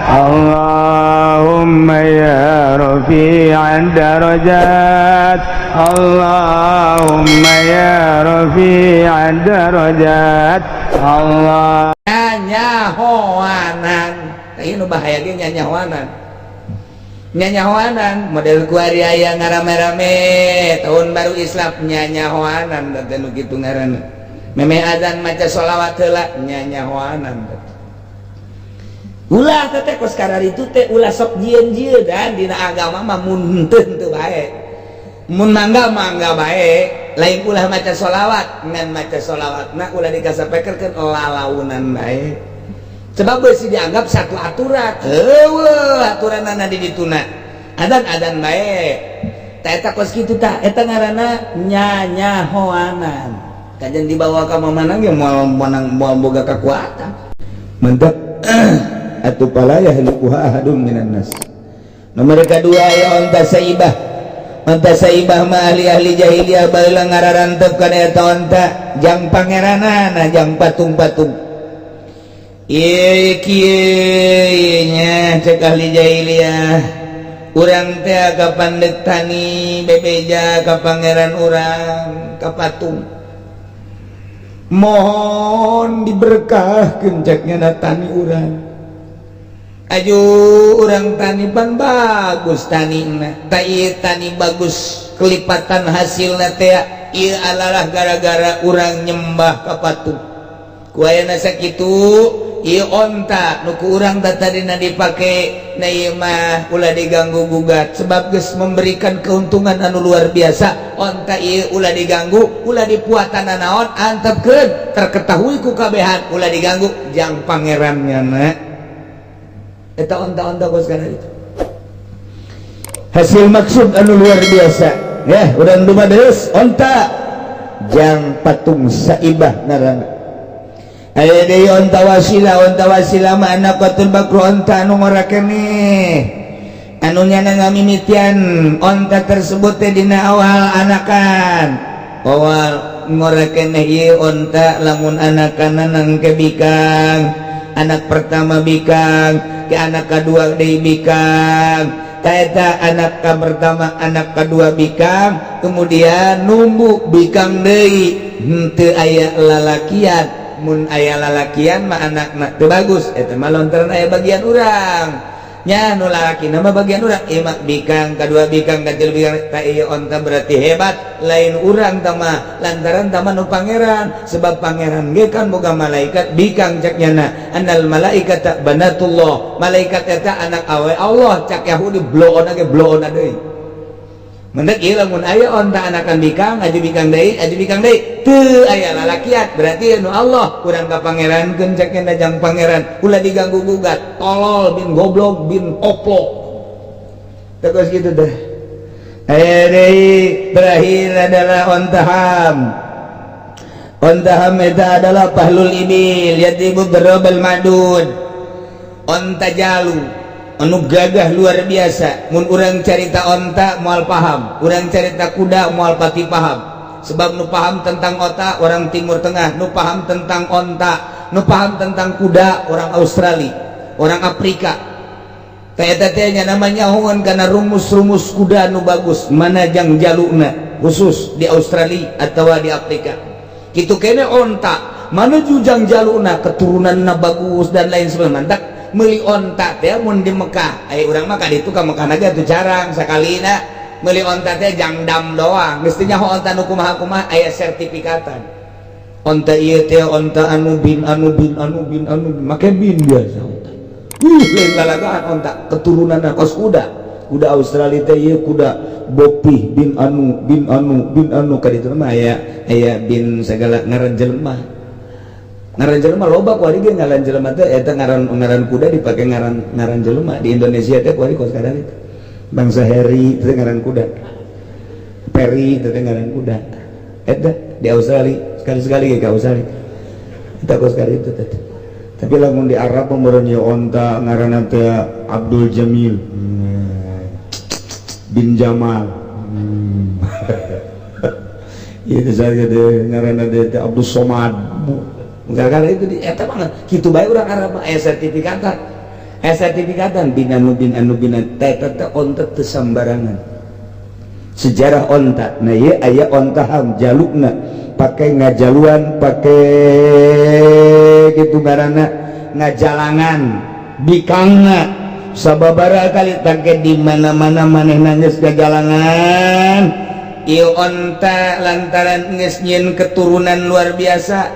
اللهم يا رفيع الدرجات، اللهم يا رفيع الدرجات، الله Nyanyahoanan. Ieu nu bahaya ge nyanyahoanan, nyanyahoanan model kuari aya ngarame-rame tahun baru Islam, nyanyahoanan teh nu kitu ngaranna. Meme azan maca sholawat heula, nyanyahoanan. Ulah teh kos itu teh, ulah sok jieun-jieun. Dan dina agama mah mun henteu, henteu bae, mun mangga, mangga bae. Lain ulah maca sholawat, ngan maca sholawat nah ulah dikasapekerkeun lalaunan bae, sebab beusi dianggap satu aturan. Eueuh aturanana di dituna, adan adan bae. Ta eta kos kitu, tah eta ngaranna nyanyahoanan. Kajian dibawa ka mana ge moal menang, moal boga kekuatan. Mantap atuh, fala yahlikuha ahadun minan nas. Nomor kedua ya onta saibah. Onta saibah mah ahli-ahli jahiliyah baheula ngararantep kana eta onta jang pangeranana, jang patung-patung. Ieu kieu nya, cek ahli jahiliyah, urang teh kapan dek tani bebeja ka pangeran urang, ka patung, mohon diberkahkeun ceknya na tani urang. Aju urang tani pan bagus tani na ta, ieu tani bagus kelipatan hasilna teh, ieu alalah gara-gara urang nyembah ka patung. Ku ayana sakitu ieu onta nu ku urang tadina dipake na, ieu mah ulah diganggu gugat, sebab geus memberikan keuntungan anu luar biasa. Onta ieu ulah diganggu, ulah dipuatan naon, antepkeun terketahui ku kabehan, ulah diganggu, jang pangerannya na eta onta-onta kos kana itu. Hasil maksud anu luar biasa ya, urang dumadeus onta jang patung saibah ngaranna. Aya deui onta wasilah. Onta wasilah mah an-naqatul bakru, onta anu ngora keneh, anu nyana ngamimitian onta tersebut teh dina awal anakan, awal ngora keneh. Ieu onta lamun anakan nangke bikang, anak pertama bikang, ke anak kedua deui bikang. Eta anak ka pertama, anak kedua bikang, kemudian numbu bikang deui, henteu aya lalakian. Mun aya lalakian mah anakna teu bagus. Eta mah lontaran aya bagian urang nya, nu lalaki nama bagian urang. Ieu mah bikang kadua, bikang katilu, bikang. Ta ieu onta berarti hebat, lain urang tama, lantaran tama nu pangeran, sebab pangeran ge kan boga malaikat bikang. Cak nyana annal malaikata banatullah, malaikat eta anak awe Allah cak Yahudi. Bloon ge bloon deui. Mendek ieu lamun aya onta anakan bikang, aju bikang deui, aju bikang deui, teu aya lalakian, berarti nu Allah kurang ka pangerankeun cak nyana, jang pangeran, ulah diganggu gugat, tolol bin goblok bin toplok. Terus gitu deh. Aya deui terakhir adalah onta ham. Onta ham eta adalah fahlul ibil yadribu darabal madud, onta jalu anu gagah luar biasa. Mun urang carita onta moal paham, urang carita kuda moal pati paham, sebab nu paham tentang onta orang Timur Tengah, nu paham tentang onta, nu paham tentang kuda orang Australia, orang Afrika. Teh namanya hongon karena rumus-rumus kuda nu bagus mana jang jaluna khusus di Australia atau di Afrika gitu. Kene onta mana jujang jaluna, keturunan na bagus dan lain sebagainya. Mantap meuli onta teh mun di Mekah. Aya urang mah ka ditu, ka Mekah naga tuh jarang sakalina meuli onta teh, jang dam doang. Mestinya onta nu kumaha kumaha aya sertifikatan onta ieu teh, onta anu bin anu bin anu bin anu, make bin biasa. Onta lain lalagaan, onta keturunan kos kuda, kuda Australia teh ieu kuda Bopi bin anu bin anu bin anu. Ka ditu mah aya aya bin segala ngaran jelema, ngaran jelema loba. Kuari ge ngaran jelema teh eta ngaran ngaran kuda dipake ngaran ngaran jelema. Di Indonesia teh kuari kos kadang itu bangsa Harry itu ngaran kuda, Perry itu ngaran kuda. Eta di Australia, sekali-sekali ke Australia eta kos kali itu teh. Tapi lamun di Arab pemeureun onta ngaranna teh Abdul Jamil bin Jamal. Itu saya deh ngaranna teh Abdul Somad. Gara-gara itu di eta mah kitu bae urang Arab mah aya sertifikatan. Eh, sertifikatan bin anu bin anu bin teh teh onta teu sambarangan. Sejarah onta. Nah, ieu aya onta ham jalukna pake ngajaluan, pake gitu ngaranna ngajalangan bikangna sababara kali tangke di mana-mana manehna geus ngajalangan. Ieu onta lantaran geus nyieun keturunan luar biasa,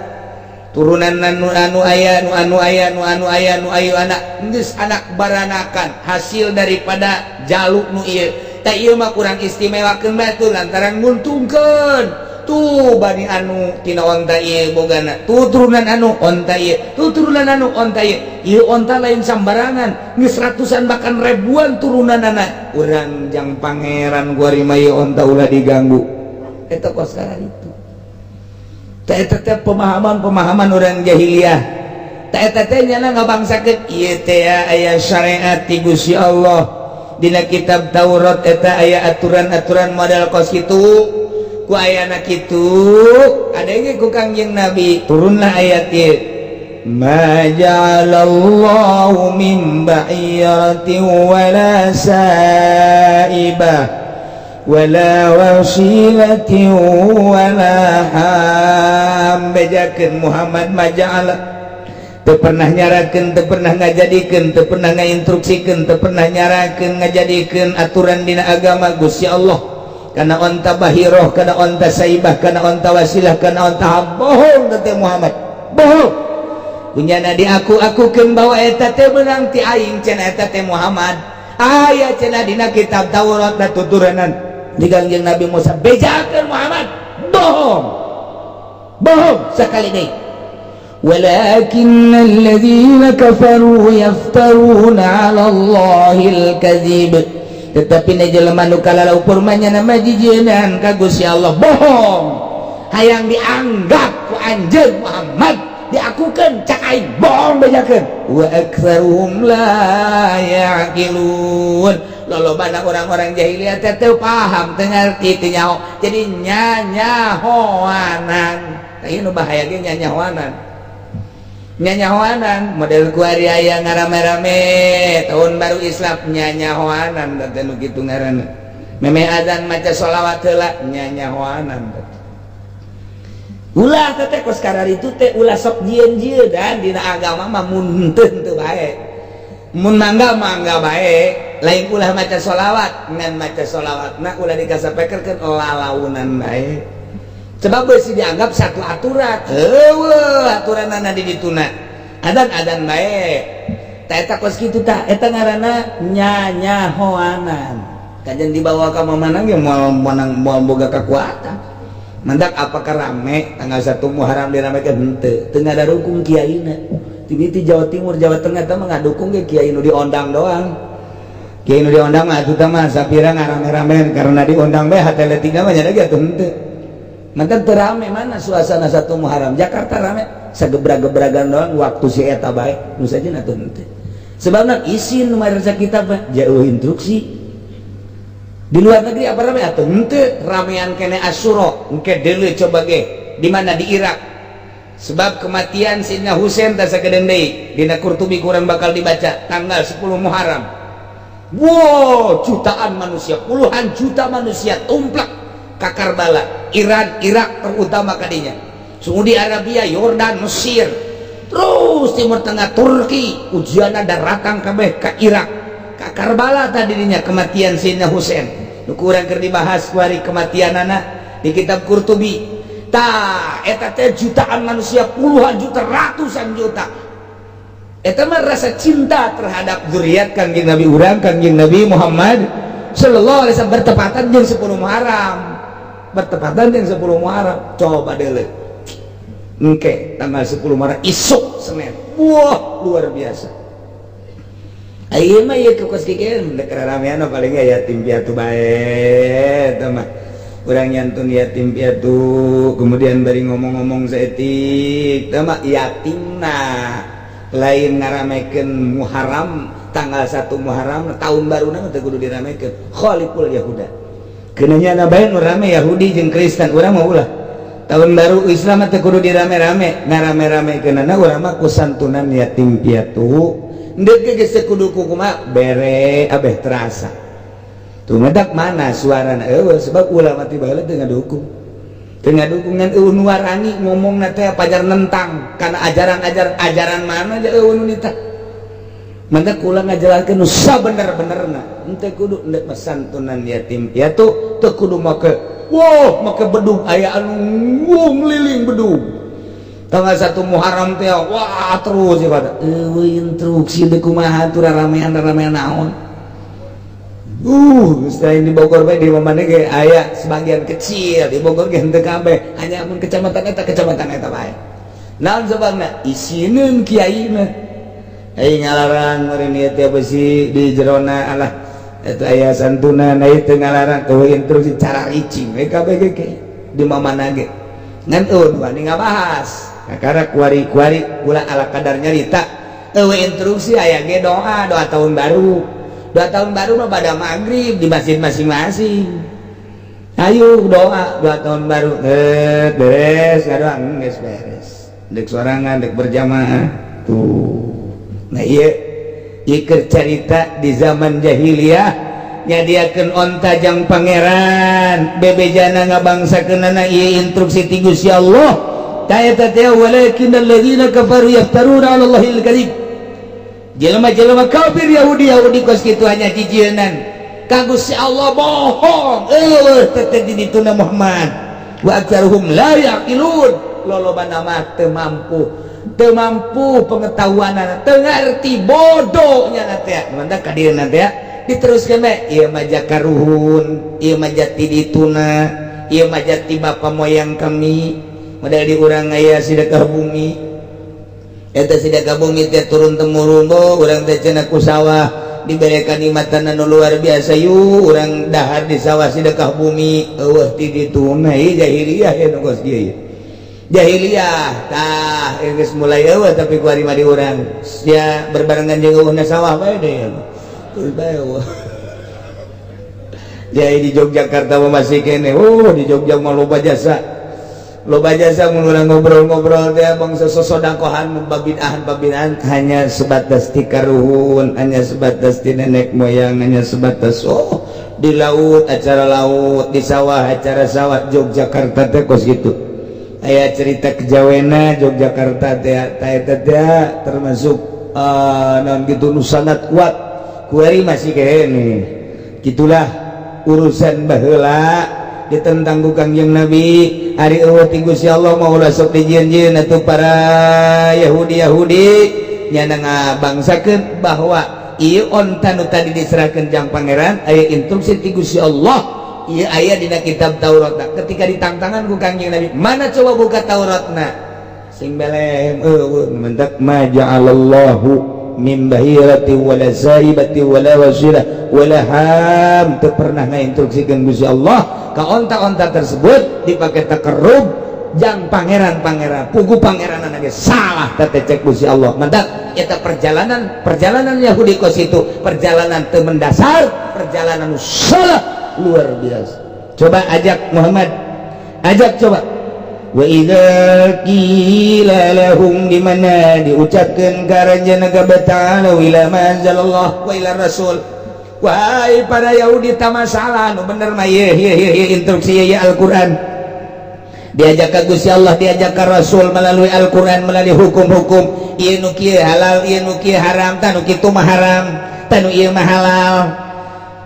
turunan anu anu aya nu anu aya nu anu aya nu ayu anak geus anak baranakan hasil daripada jaluk nu ieu teh. Ieu mah kurang istimewakeun batur lantaran nguntungkeun tuh bani anu tina onta ieu bogana tuh turunan anu onta ieu tuh turunan anu onta ieu. Ieu onta lain sambarangan, geus ratusan bahkan ribuan turunan. Anak urang jang pangeran kuari mah, ieu onta ulah diganggu. Eta kos itu. Teh eta teh pemahaman-pemahaman orang jahiliyah. Teh eta teh nyana ngabangsakeun ieu teh aya syariat ti Gusti Allah. Dina kitab Taurat eta aya aturan-aturan model kos kitu. Ku ayana kitu ada ku Kangjeng Nabi turunlah ayat ieu, ma ja'alallahu min bahiratin wala saibah wala wasilatin wala ham. Bejakeun Muhammad, maja'ala teu pernah nyarakeun, teu pernah ngajadikeun, teu pernah ngainstruksikeun, teu pernah nyarakeun ngajadikeun aturan dina agama Gusti Allah kana onta bahiroh, kana onta saibah, kana onta wasilah, kana onta ham. Bohong teh Muhammad, bohong. Punyana di aku akukeun bahwa eta teh meunang ti aing cenah, eta teh Muhammad aya cenah dina kitab Taurat da tuturanan di Kangjeng Nabi Musa. Bejakeun Muhammad bohong, bohong sekali deui. ولكن الذين كفروا يفترون على الله الكذب. Tetapi ne jelema nu kalalaupur mah nyana jijienan ka Gusti Allah, bohong, hayang dianggap ku anjeun Muhammad diakukeun cak aing bohong. Bejakeun, wa aktsaruhum la yaqilun. Lolobana orang-orang jahiliyah teh teu paham, teu ngarti, teu nyaho, jadi nyanyahoanan. Tah, ieu nu bahaya ge nyanyahoanan. Nyanyahoanan model kuari aya ngarame-rame tahun baru Islam, nyanyahoanan teh nu kitu ngaranna. Meme azan maca sholawat heula, nyanyahoanan. Ulah teh kos itu teh, ulah sok jieun-jieun dan dina agama mah. Mun henteu, henteu bae, mun mangga, mangga bae. Lain ulah maca sholawat, ngan maca sholawat nah ulah dikasapekerkeun lalaunan bae, sebab beusi dianggap satu aturan. Eueuh aturanana di dituna, adan adan bae. Tah, eta kos kitu. Tah, eta ngaranna nyanyahoanan. Kajian dibawa ka mana ge moal menang, moal boga kekuatan. Mandak apakah rame tanggal 1 Muharram diramekeun? Henteu, teu ngadukung kiaina. Ti Jawa Timur, Jawa Tengah teh mah ngadukung ge kiai nu diondang doang. Kiai nu diondang mah atuh mah sapira ngarame-ramean karena diundang bae, hate leutikna mah nya ge atuh henteu. Mantan teu rame. Mana suasana 1 Muharram Jakarta rame? Sagebrag-gebragan doang waktu si eta bae nu saja atuh henteu. Sebabna isin nu madrasah kita mah jauh instruksi. Di luar negeri apa rame atuh henteu? Ramean kene Asyura engke deuleu coba ge di mana, di Irak, sebab kematian Sidna Husain. Tak sakedeung deui dina Qurtubi kurang bakal dibaca tanggal 10 Muharram. Wow, jutaan manusia, puluhan juta manusia tumplak ka Karbala, Iran, Irak terutama kadinya, Saudi Arabia, Yordan, Mesir, terus Timur Tengah, Turki, ujian datang kabeh ke Irak, ke Karbala. Tadinya kematian Sayyidina Husain nu kurang keur dibahas kuari kematian anak di kitab Qurtubi. Tah, eta teh jutaan manusia, puluhan juta, ratusan juta. Eta mah rasa cinta terhadap zuriat Kangjeng Nabi urang, Kangjeng Nabi Muhammad sallallahu alaihi wasallam, bertepatan jeung 10 Muharram, bertepatan jeung 10 Muharram. Coba deuleu engke tanggal 10 Muharram isuk Senin, wah, luar biasa. Ayeuna mah ieu kos kieu dek ramean paling yatim piatu bae. Eta mah urang nyantun yatim piatu, kemudian bari ngomong-ngomong saeutik. Tah mah yatimna, lain ngaramekeun Muharram. Tanggal 1 Muharram tahun baru teu kudu diramekeun. Khaliful Yahuda keunanya na bae nu rame Yahudi jeung Kristen. Urang mah ulah, tahun baru Islam teu kudu dirame-rame. Ngarame-ramekeunana urang mah ku santunan yatim piatu. Ndek geus teu kudu kumaha bere abeh terasa. Tuh medak mana suarana eueuh, sebab ulama ti baheula teu ngadukung. Teu ngadukung ngan eueuh nu warani ngomongna teh pajar nentang kana ajaran-ajaran, ajaran mana aja eueuh nu nitah. Mantap kula ngajelaskeun nu sabener-benerna. Henteu kudu ndek santunan yatim piatu, teu kudu make wah make bedug, aya anu ngeliling bedug. Tanggal 1 Muharram teh wah terus ya pada eueuh instruksi deui kumaha tuh ramean-ramean naon. Geus di Bogor bae, di mana ge aya sebagian kecil di Bogor ge henteu kabeh, hanya mun kecamatan eta bae. Naon sebabna? Isineun kiaina. Ai ngalarang meureun ieu teh besi di jerona, alah eta aya santunan, ai teu ngalarang, eueuh instruksi cara ricing we kabeh ge di mamana ge. Ngan eueuh wani ngabahas. Kakara kuari-kuari kula ala kadar nyarita. Eueuh instruksi, aya ge doa, doa tahun baru. Doa tahun baru mah pada maghrib di masjid masing-masing. Ayo doa, doa tahun baru. Eh, beres ngadoa geus beres. Dek sorangan, dek berjamaah. Tuh. Nah iya, ieu carita di zaman jahiliyah nyadiakeun onta jang pangeran, bebejana ngabangsakeunana ieu instruksi ti Gusti Allah. Ta eta teh walakin alladzina kafaru yaftaruna 'ala Allahil kadzib. Jelema-jelema kafir, Yahudi Yahudi kos kitu hanya jijienan ka Gusti Allah, bohong, eueuh teh di dituna Muhammad. Wa aktsaruhum la yaqilun, lolobana mah teu mampu, teu mampu pengetahuan, teu ngarti, bodohnya teh. Mantap ka dieu teh diteruskeun bae, ieu mah jakaruhun, ieu mah jati dituna, ieu mah jati bapa moyang kami. Model di urang aya sedekah bumi, eta sedekah bumi teh turun temurun, bo urang teh cenah ku sawah dibere kanikmatan anu luar biasa, yuk urang dahar di sawah sedekah bumi. Eueuh ti dituna, ieu jahiliyah ya nu kos kieu jahiliyah. Tah geus mulai eueuh, tapi ku ari mah di urang ya berbarengan jeung eueuhna sawah bae deh, terus bae eueuh. Jadi di Yogyakarta mah masih kene. Oh, di Jogja mah loba jasa, loba jasa. Mun urang ngobrol-ngobrol teh bangsa sosodakohan, babid'ahan babid'ahan hanya sebatas ti karuhun, hanya sebatas ti nenek moyang, hanya sebatas oh di laut acara laut, di sawah acara sawah. Yogyakarta teh kos gitu. Aya cerita kejawena Yogyakarta teh, teh teh termasuk naon gitu nu sangat kuat kuari masih kene. Gitulah urusan baheula ditentang ku Kangjeng Nabi. Ari eueuh ti Gusti Allah mah ulah sok dijieun-jieun atuh. Para Yahudi Yahudi nyana ngabangsakeun bahwa ieu onta nu tadi diserahkeun jang pangeran aya instruksi ti Gusti Allah, ieu aya dina kitab Taurat. Ketika ditangtangan ku Kangjeng Nabi, mana coba buka Tauratna, sing belem eueuh. Mentak ma ja'alallahu min bahirati wala saibati wala wasilah wala ham, teu pernah ngainstruksikeun Gusti Allah ka onta-onta tersebut dipakai takarrub jang pangeran-pangeran, pugu pangeran ge salah teh cek Gusti Allah. Mantap eta perjalanan, perjalanan Yahudi kos itu perjalanan teu mendasar, perjalanan salah luar biasa. Coba ajak Muhammad, ajak coba. Wa idza qila lahum, di mana diucapkeun ka aranjeunna ta'ala ila ma anzalallah wa ila rasul. Wahai para Yahudi, tak masalah, nu bener mah ye ye ye instruksi ye Al-Qur'an. Diajak ke Gusti Allah, diajak ke Rasul melalui Al-Qur'an, melalui hukum-hukum, ieu nu kieu halal, ieu nu kieu haram, tah nu kitu mah haram, tah nu ieu mah halal.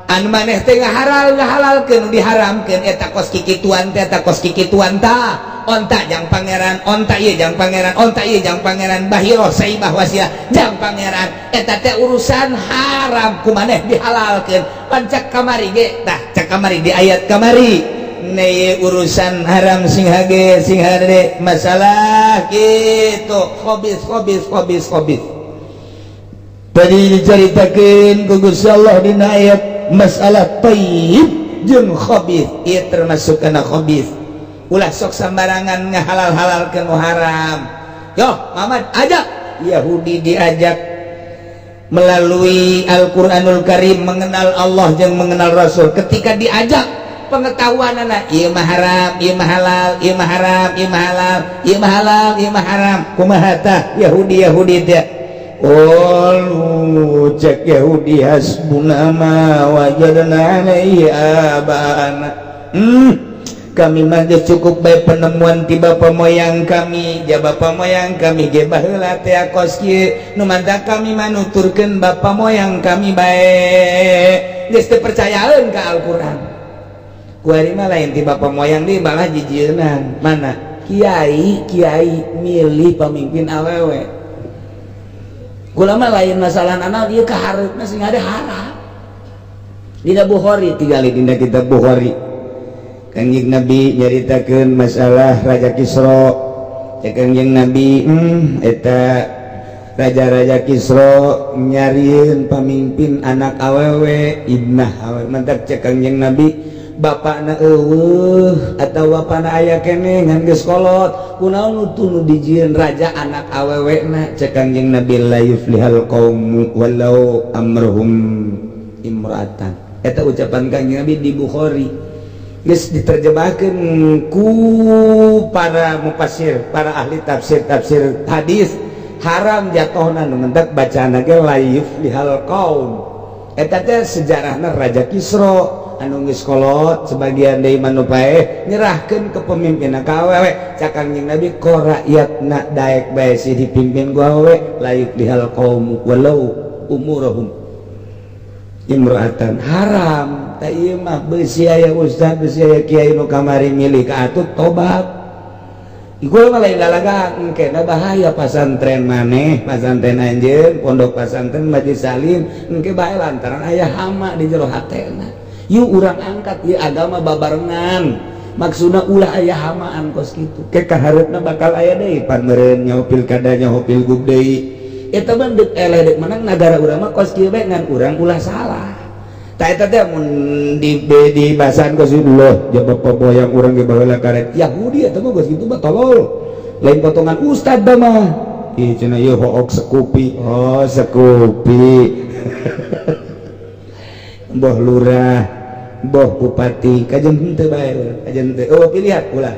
Anu maneh teh ngahalal ngahalalkeun, diharamkeun eta kos kikituan teh, eta kos kikituan. Tah onta jang pangeran, onta ieu jang pangeran, onta ieu jang pangeran, bahiro saibah wasilah jang pangeran, eta teh urusan haram ku maneh dihalalkeun. Pan cak kamari ge, tah cak kamari di ayat kamari ne urusan haram sing hage sing hade masalah gitu, khobis khobis khobis khobis. Tadi diceritakeun ku Gusti Allah dina ayat masalah thayyib jeung khabith, ieu termasuk kana khabith. Ulah sok sembarangan ngahalal-halal ke haram. Yo Muhammad, ajak Yahudi, diajak melalui Al-Quranul Karim mengenal Allah yang mengenal Rasul. Ketika diajak pengetahuan anak, ieu mah haram, ieu mah halal, ieu mah haram, ieu mah halal, ieu mah halal, ieu mah haram, kumaha tah Yahudi Yahudi teh? Qalu, cek Yahudi, hasbuna ma wajadna alaihi abana. Kami mah geus cukup bae penemuan ti bapa moyang kami. Ja bapa moyang kami ge baheula teh kos kieu, nu matak kami mah nuturkeun bapa moyang kami bae, geus teu percayaeun ka Al-Qur'an. Kuari mah lain ti bapa moyang deui, malah jijieunan. Mana kiai kiai milih pamimpin awewe. Kula mah lain masalah anak dia, kahareupna sing ada haram. Dina Bukhari, Tingali dina kitab Bukhari, Kangjeng Nabi nyaritakeun masalah Raja Kisra. Cek Kangjeng Nabi, eta raja-raja Kisra nyarieun pamimpin anak awewe, ibnah awewe. Mantak cek Kangjeng Nabi, bapakna euweuh atawa bapakna aya keneh ngan geus kolot, kunaon nu nu dijieun raja anak awewe na? Cek Kangjeng Nabi, la yuflihal qaumu walau amruhum imra'atan. Eta ucapan Kangjeng Nabi di Bukhari, geus diterjemahkeun ku para mufassir, para ahli tafsir, tafsir hadis, haram jatuhna. Nu mentak bacaan ge la yuflihal qaum. Eta teh sejarahna Raja Kisra anu geus kolot, sebagian deui mah nu paeh, nyerahkeun kepemimpinan ka awewe. Cak Kangjeng Nabi, ko rakyatna daek bae sih dipimpin ku awewe, la yuflihal qaum walau umuruhum imra'atan, haram. Tak, ieu mah beusi aya ustad, beusi aya kiai nu kamari milih ka atut tobat. Iku mah lain lalaga, engkena bahaya pasantren maneh, pasantren anjeun, pondok pasantren, majlis salim, engke bae lantaran aya hama di jero hatena. Yuk urang angkat ieu agama babarengan. Maksudna ulah aya hamaan kos kitu. Ke kahareupna bakal aya deui pan meureun nyaho pilkada, nyaho pilgub deui. Eta mah deuk eleh deuk menang nagara urang mah kos kieu bae, ngan urang ulah salah. Tak, eta teh mun di bahasan kos kitu loh, ja bapak moyang urang ge baheula karet Yahudi, eta mah kos kitu mah tolol. Lain potongan ustad da mah. Ih, cenah ieu hook sekupi. Oh, sekupi. Boh lurah, boh bupati, kajen henteu bae, kajen teu. Oh, pilihan ulah.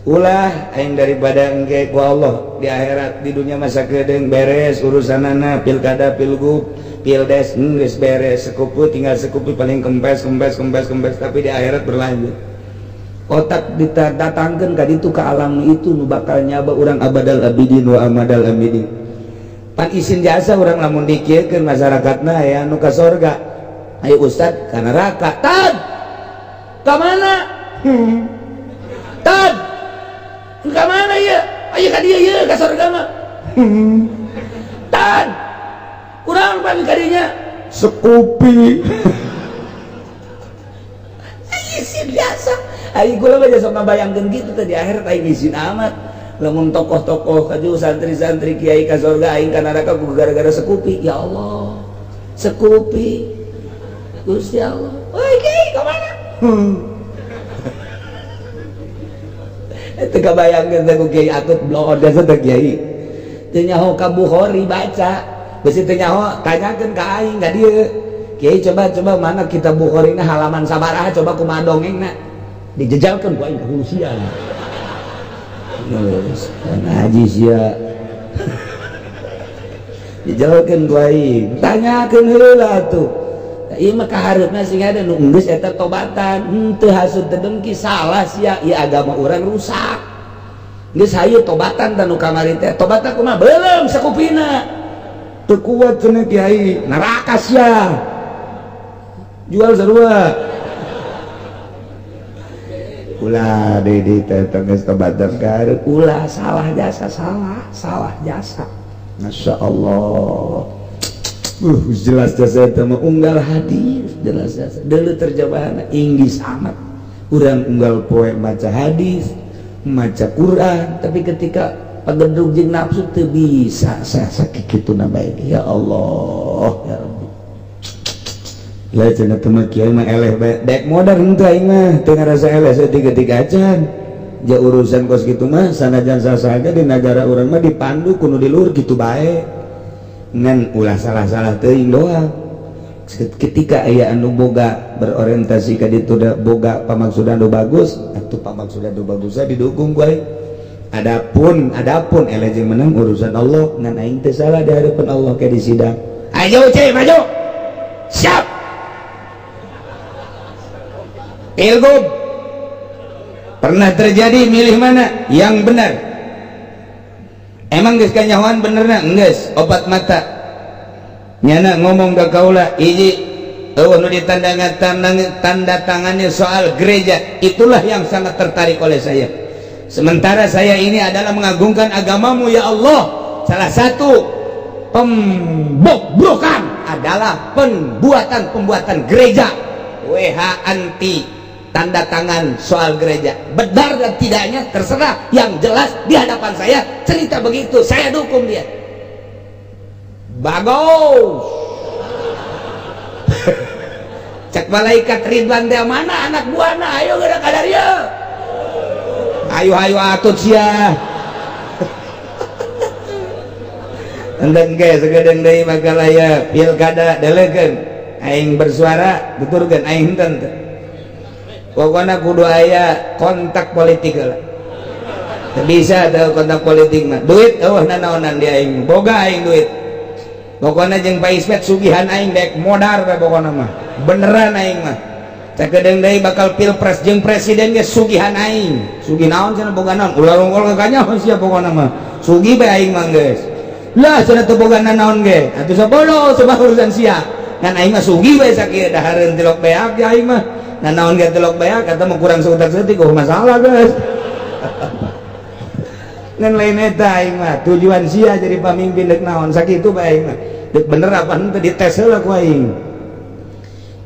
Ulah aing daripada engke ku Allah di akhirat. Di dunia masa kedeung beres urusanana, pilkada, pilgub, pildes geus beres, sekupu tinggal sekupu, paling kempes kempes kempes kempes, tapi di akhirat berlanjut. Otak didatangkeun ka ditu, ka alam itu nu bakal nyaba urang abadal abidin wa amadal abidin. Pan isin jasa urang lamun dikieukeun masyarakatna, aya nu ka sorga, ayo ustad ka neraka. Tad ka mana? Tad ka mana ya? Ayo ka dieu ye, ka sorga mah. Tad kurang pan ka dinya Sekupi. Isin biasa. Aing kula mah sok ngabayangkeun gitu teh, di akhirat aing isin amat lamun tokoh-tokoh kaju, santri-santri, kiai ka surga, aing ka neraka ku gara-gara sekupi. Ya Allah, sekupi, Gusti Allah. Oi kiai, ka mana? Itu kabayangkeun teh ku kiai Atut bloon biasa teh. Kiai teu nyaho ka Bukhari, baca besi teu nyaho, tanyakeun ka aing ka dieu. Kiai, coba coba mana kitab Bukhari na, halaman sabaraha, coba kumaha dongengna, dijejalkeun ku aing ka hulu sia. Ngaji sia, dijejalkeun ku aing, tanyakeun heula tuh. Ieu mah kahareupna sing ada nu geus eta tobatan, henteu hasud teu dengki, salah sia, ieu agama urang rusak. Geus hayu tobatan tah nu kamari teh. Tobatan kumaha? Beuleum sakupina. Teu kuat cenah kiai. Neraka sia. Jual sarua. Ulah deui di teh geus tobatan ka Ulah salah jasa, salah, salah jasa. Masya Allah. Jelas jasa eta mah. Unggal hadis jelas jasa. Deuleu terjemahanna Inggris amat. Urang unggal poe maca hadis, maca Quran, tapi ketika pagedrug jeung nafsu teu bisa sakit kitu na bae. Ya Allah, ya Rabbi. Lah, cenah teh mah kiai mah eleh bae. Dek modar henteu, aing mah teu ngarasa eleh saeutik-eutik acan. Ja urusan kos kitu mah sanajan sasaga di nagara urang mah dipandu ku nu di luhur kitu bae. Ngan ulah salah-salah teuing doang. Ketika aya anu boga berorientasi ka ditu da boga pamaksudan nu bagus, atuh pamaksudan nu bagusna didukung ku aing. Adapun adapun eleh jeung menang urusan Allah, ngan aing teu salah di hadapan Allah ke di sidang. Ayo cek maju. Siap. Pilgub pernah terjadi milih mana yang benar. Emang geus kanyahoan benerna? Geus opat mata. Nyana ngomong ka kaula hiji eueuh nu ditanda tanda tangannya soal gereja, itulah yang sangat tertarik oleh saya. Sementara saya ini adalah mengagungkan agamamu ya Allah. Salah satu pembobrokan adalah pembuatan-pembuatan gereja. WH anti tanda tangan soal gereja. Benar dan tidaknya terserah, yang jelas di hadapan saya cerita begitu, saya dukung dia. Bagus. Cek malaikat Ridwan dia mana anak buahna, ayo geura kadarieu. Ayo ayo atut sia. Enten ge sagedeung deui bakal aya pilkada delegeun aing bersuara tuturkeun aing henteu teu. Pokona kudu aya kontak politik heula. Teu bisa teu kontak politik mah. Duit eueuh nanaonan di aing, boga aing duit. Pokona jeung Pak Ismet sugihan aing dek modar we pokona mah. Beneran aing mah. Sakedeung deui bakal pilpres jeung presiden ge sugihan aing. Sugih naon cenah boga naon? Ulah rongkol ka kanyaho sia pokona mah. Sugih bae aing mah geus. Lah cenah teu boga naon ge. Atuh sabodo sebab urusan sia. Ngan aing mah sugih bae sakieu dahareun tilok beak ge aing mah. Nanaon ge tilok beak kata mah kurang seutak-seutik oh masalah geus. Ngan lain eta aing mah tujuan sia jadi pamimpin deuk naon sakitu bae aing mah. Deuk bener apa henteu dites heula ku aing.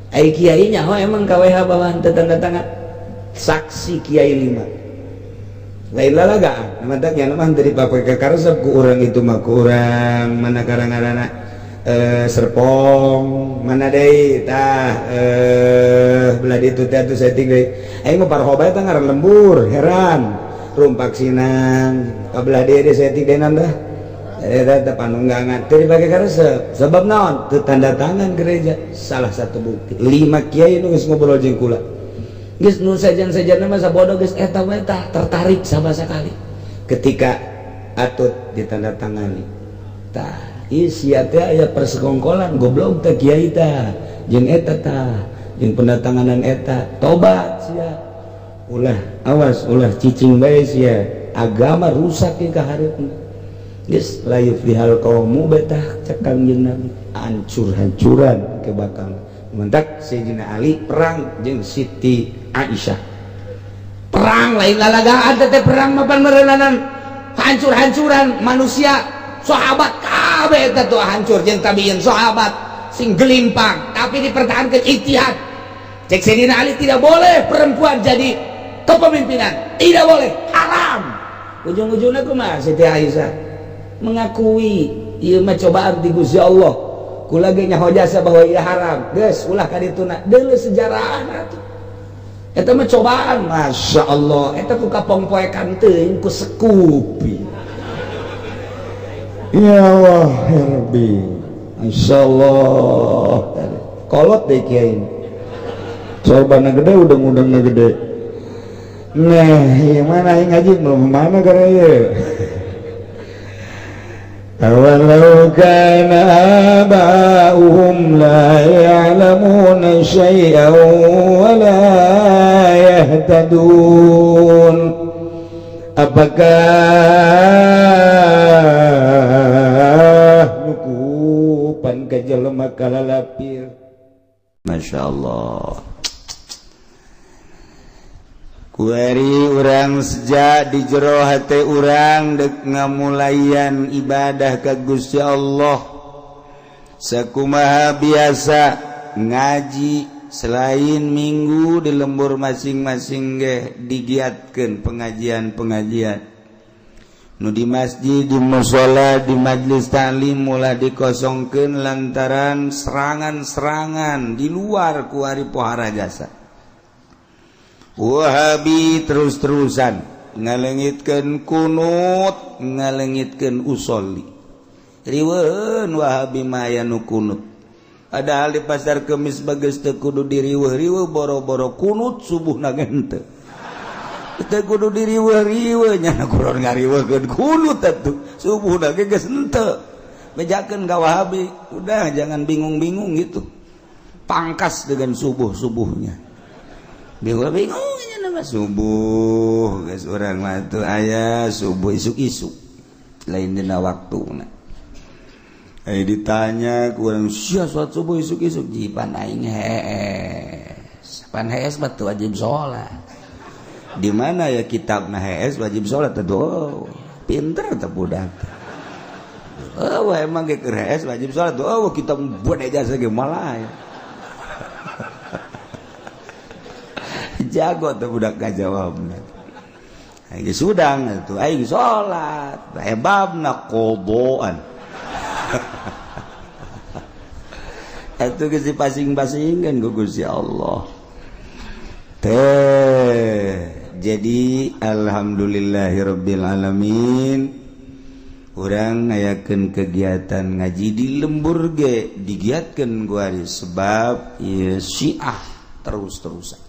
Ai kiai nyaho emang KWH bawa henteu tanda tangan saksi kiai 5. Lain lalagaan mantap nya mah teu dipake ka karesep ku urang itu mah ku urang mana karang-karana Serpong mana deui tah belah ditu teh atuh saeutik deui aing mah parho bae tah ngaran lembur heran rumpak sinang ka belah dieu deui saeutik deui tah eta teh panunggangan teu dipake karesep sebab naon teu tanda tangan gereja salah satu bukti 5 kiai nu geus ngobrol jeung kula geus nu sejen-sejenna mah sabodo geus eta we tah tertarik sama sekali ketika atut ditandatangani tah ieu sia teh aya persekongkolan goblok teh kiai tah jeung eta tah jeung pendatanganan eta tobat sia ulah awas ulah cicing bae sia agama rusak ke kahareupna geus la yuflihal qaumu betah cek Kangjeng Nabi hancur-hancuran ke bakal mentak Sayyidina Ali perang jeung Siti Aisyah perang lain lalagaan teh perang mapan meureunanan hancur-hancuran manusia sahabat kabeh eta tuh hancur jeung tabiin sahabat sing gelimpang tapi dipertahankan ijtihad cek Sayyidina Ali tidak boleh perempuan jadi kepemimpinan tidak boleh haram ujung-ujungnya kumaha Siti Aisyah mengakui ieu mah cobaan ti Gusti Allah kula ge nyaho jasa bahwa ieu haram geus ulah ka dituna deuleu sejarahna atuh eta mah cobaan Masya Allah eta ku kapongpoekan teuing ku sekupi ya Allah ya Rabbi Masya Allah kolot deh kiai sorbana gede udang-udangna gede nah ieu mana aing ngaji belum mana gara ieu awalau kana aba'uhum la ya'lamuna syai'an wa la yahtadun apakah nukupan ka jelema kalalapir Masya Allah kuari urang sejak di jero hate urang dek ngamulayan ibadah ka Gusti Allah sakumaha biasa ngaji selain minggu di lembur masing-masing ge digiatkeun pengajian-pengajian nu di masjid di mushola di majlis taklim mulai dikosongkeun lantaran serangan-serangan di luar kuari pohara jasa Wahabi terus-terusan ngalengitkeun kunut ngalengitkeun usolli riweuheun Wahabi mah aya nu kunut padahal di pasar Kemis bagus teu kudu diriweuh-riweuh boro-boro kunut subuhna ge henteu Teu kudu diriweuh-riweuh nya, kurang ngariweuhkeun kunut atuh. Subuh da ge geus henteu. Bejakeun ka Wahabi, udah jangan bingung-bingung gitu. Pangkas dengan subuh-subuhnya. Bingung-bingung nya nama subuh, geus urang mah tuh aya subuh isuk-isuk. Lain dina waktuna. Eh, ditanya kurang sia salat subuh isuk-isuk, jipan aing hees. Pan hees mah teu wajib salat. Di mana ya kitab nah hees wajib salat tuh? Oh, pinter teh budak. Oh, emang ge keur hees wajib salat tuh. Oh, kitab buat ijazah ge malah. Ya. Jago tuh budak ngajawabna. Aing sudang atuh aing salat. Hebabna qodoan. Itu geus dipasing-pasingkeun ku Gusti Allah teh. Jadi alhamdulillahirabbil alamin, urang ngayakeun kegiatan ngaji di lembur ge digiatkeun ku sebab ieu Syiah terus-terusan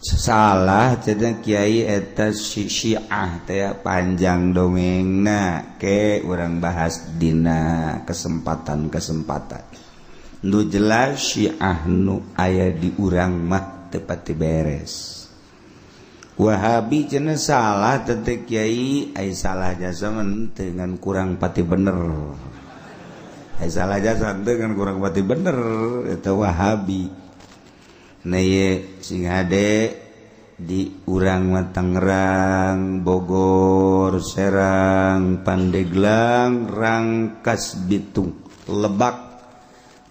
salah cenah kiai eta Syiah teh panjang dongengna ke urang bahas dina kesempatan-kesempatan. Nu jelas Syiah nu aya di urang mah teu pati beres. Wahabi cenah salah teh kiai, ai salah jasa dengan kurang pati bener. Ai salah jasa dengan kurang pati bener eta Wahabi. Nah ye sing hade di urang mah Tangerang, Bogor, Serang, Pandeglang, Rangkas Bitung, Lebak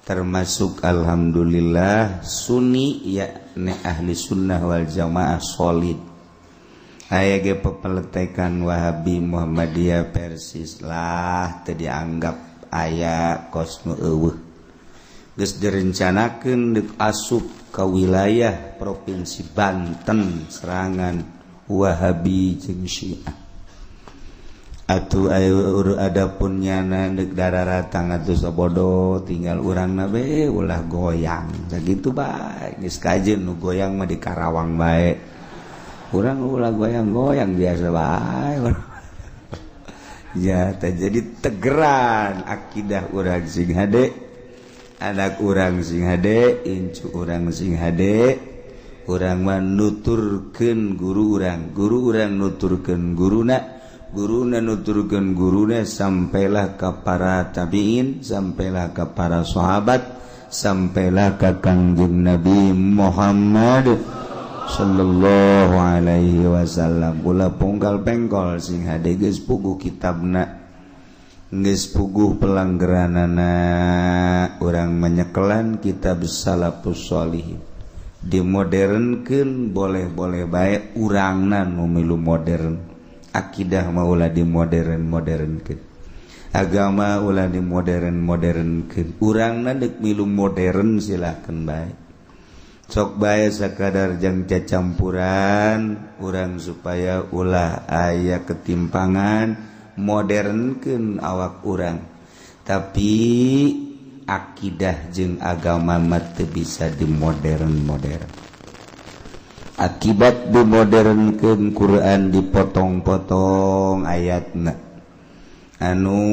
termasuk alhamdulillah Sunni yakni ahli sunnah wal jamaah solid. Aya ge pepeletekan Wahabi Muhammadiyah Persis lah teu dianggap aya kos nu eueuh. Geus direncanakeun deuk asup ka wilayah Provinsi Banten serangan Wahabi jeung Syiah. Atuh ayo adapun nyana deuk dararatang atuh sabodo tinggal urangna be ulah goyang. Sakitu bae geus kajeun nu goyang mah di Karawang bae. Urang ulah goyang-goyang biasa bae. Ya teh jadi tegeran akidah urang sing hade. Anak urang sing hade, incu urang sing hade, urang mah nuturkeun guru urang, guru urang nuturkeun guruna, guruna nuturkeun guruna sampailah ka para tabiin, sampailah ka para sahabat, sampailah ka Kangjeng Nabi Muhammad sallallahu alaihi wasallam. Ulah pongkal pengkol sing hade geus puguh kitabna. Geus puguh pelanggeranana urang menyekelan kitab Salafus Sholihin. Dimodernkeun boleh-boleh bae urangna nu milu modern. Akidah mah ulah dimodern-modernkeun. Agama ulah dimodern-modernkeun. Urangna deuk milu modern silakeun bae. Sok bae sakadar jang cacampuran urang supaya ulah aya ketimpangan. Modernkeun awak urang, tapi akidah jeung agama mah teu bisa dimodern-modern. Akibat dimodernkeun Quran dipotong-potong ayatna anu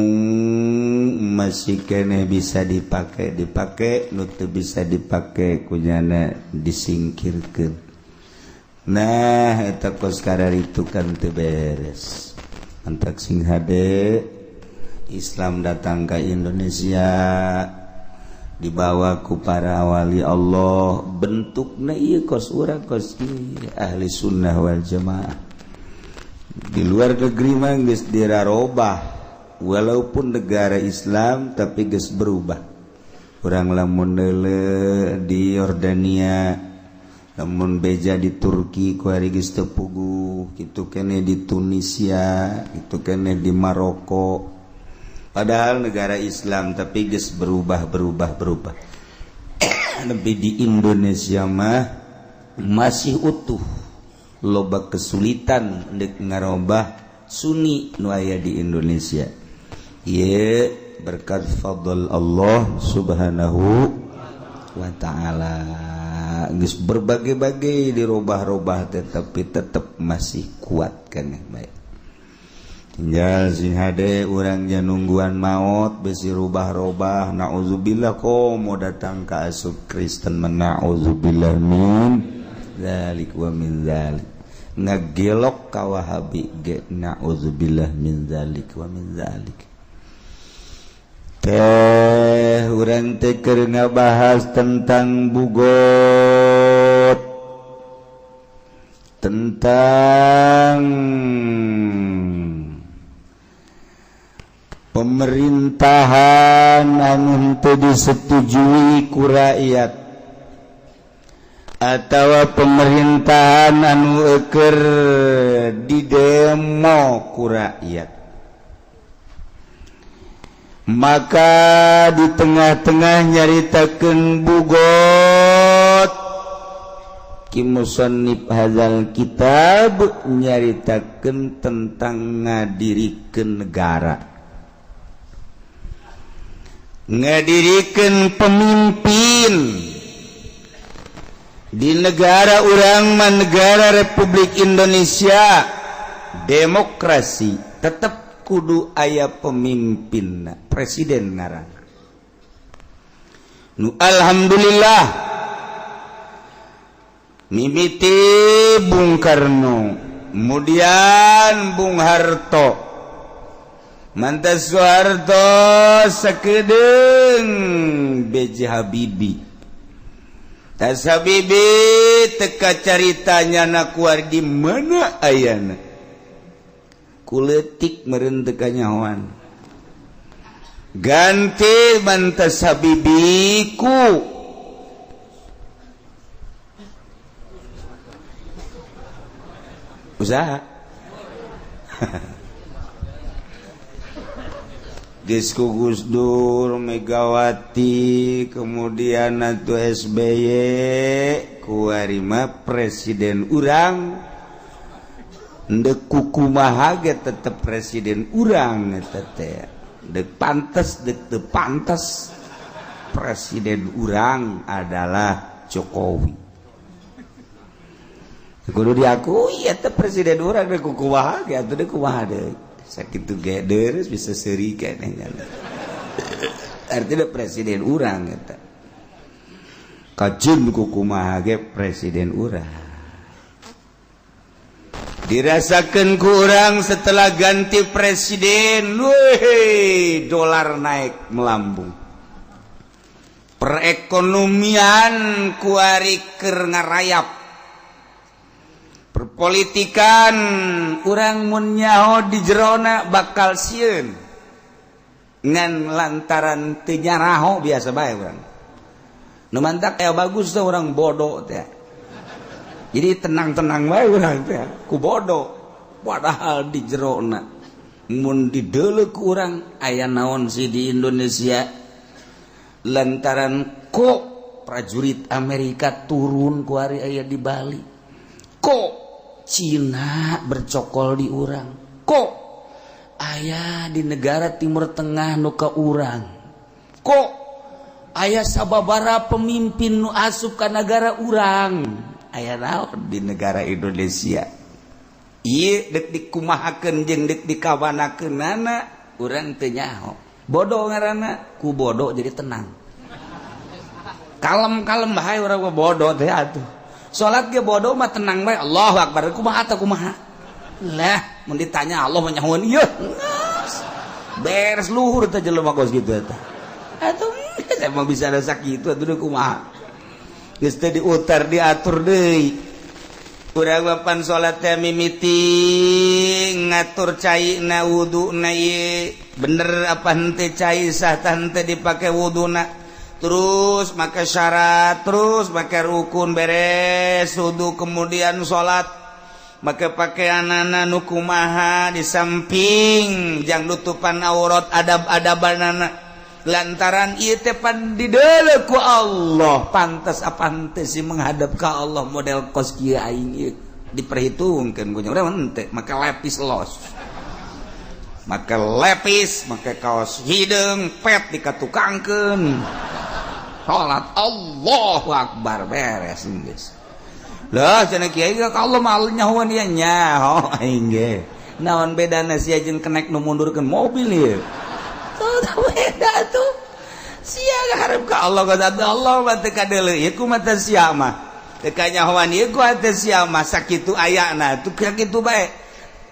masih keneh bisa dipake dipake, nu teu bisa dipake kunyana disingkirkeun. Nah eta kos kararitu kan teu beres. Antak sing hade Islam datang ke Indonesia dibawa ku para wali Allah, bentukna ieu kos urang kos ieu ahli sunnah wal jamaah. Di luar negeri mah geus dirarobah, walaupun negara Islam tapi geus berubah. Urang lamun neuleuh di Yordania, lamun beja di Turki ku ari geus teu puguh, kitu keneh di Tunisia, kitu keneh di Maroko. Padahal negara Islam tapi geus berubah berubah berubah. Lebih di Indonesia mah masih utuh, loba kesulitan deuk ngarobah Sunni nu aya di Indonesia. Ieu berkat fadl Allah Subhanahu wa ta'ala. Geus berbagai-bagai dirubah-rubah, tetapi tetap masih kuat keneh bae. Tinggal sing hade urang nya nungguan maut besi rubah-robah. Nauzubillah, komo datang ka asup Kristen, naudzubillah min dzalik wa min dzalik. Ngagelok ka Wahabi ge, naudzubillah min dzalik wa min dzalik. Teh urang teh keur ngabahas tentang bughot, tentang pemerintahan anu henteu disetujui ku rakyat atau pemerintahan anu eker di demo ku rakyat. Maka di tengah-tengah nyaritakeun bughot, ki musannif hadzal kitab nyaritakeun tentang ngadirikeun negara, ngadirikeun pemimpin di negara urang mah, negara Republik Indonesia demokrasi, tetap kudu aya pemimpin, presiden ngaran nu. Alhamdulillah, mimiti Bung Karno, kemudian Bung Harto, mantas Soeharto, sakedeung B.J. Habibie. Tas Habibie teka caritanya na kuar di mana ayana, kuletik meureun teu kanyahoan. Ganti mantas Habibie ku usaha. Geus ku Gus Dur, Megawati, kemudian atuh SBY, kuari mah presiden urang. Ndek kukumaha ge tetep presiden urang eta teh, dek pantes dek teu pantes, presiden urang adalah Jokowi. Kudu diakui eta presiden urang, dek kukumaha ge atuh, dek kumaha deui, sakitu ge deres bisa seuri keneh. Artinya presiden urang eta kajun kukumaha ge presiden urang. Dirasakan kurang setelah ganti presiden, weh, dolar naik melambung, perekonomian kuari keur ngarayap, perpolitikan urang mun nyaho di jerona bakal sieun, ngan lantaran teu nyaraho biasa bae urang. Nu mantak aya bagus teh urang bodoh teh, jadi tenang-tenang wae urang teh ku bodoh. Padahal di jerona mun dideuleu ku urang aya naon sih di Indonesia, lantaran kok prajurit Amerika turun kuari aya di Bali, kok Cina bercokol di urang, kok aya di negara Timur Tengah nu ka urang, kok aya sababara pemimpin nu asup ka negara urang, aya naon di negara Indonesia ieu, dek dikumahakeun jeung dek dikawanakeunana urang teu nyaho. Bodoh ngaranna, ku bodoh jadi tenang, kalem-kalem bae urang mah. Bodoh teh atuh salat ge bodoh mah tenang bae, Allahu akbar, kumaha teh, kumaha lah. Mun ditanya Allah mah nyahoan ieu beres luhur teh jelema kos kitu eta atuh. Emang bisa ada sakitu atuh, kumaha geus teh diutar diatur deui. Urang papan salat teh mimiti ngatur cai na wuduna ieu bener apa henteu, cai sah tah henteu dipake wuduna, terus make syarat, terus make rukun, beres wudu kemudian salat, make pakaianana nu kumaha, di samping jang nutupan aurat, adab-adabanana, lantaran ieu teh pan dideuleu ku Allah, pantas apa henteu sih menghadap ka Allah model kos kieu aing ieu, diperhitungkeun ku nya. Urang henteu make lepis los, make lepis, make kaos hideung pet dikatukangkeun. Salat Allahu Akbar, beres geus. Lah, cenah kiai ka Allah mah nyahoan ieu, nyaho aing ge. Naon bedana sia jeung kenek nu mundurkeun mobil ieu? Tuh beda tuh. Sia harap ka Allah ka Allah mah teu kadeuleu ieu ku mata sia mah. Teu kanyahoan ieu ku hate sia mah, sakitu ayana tuh kitu bae.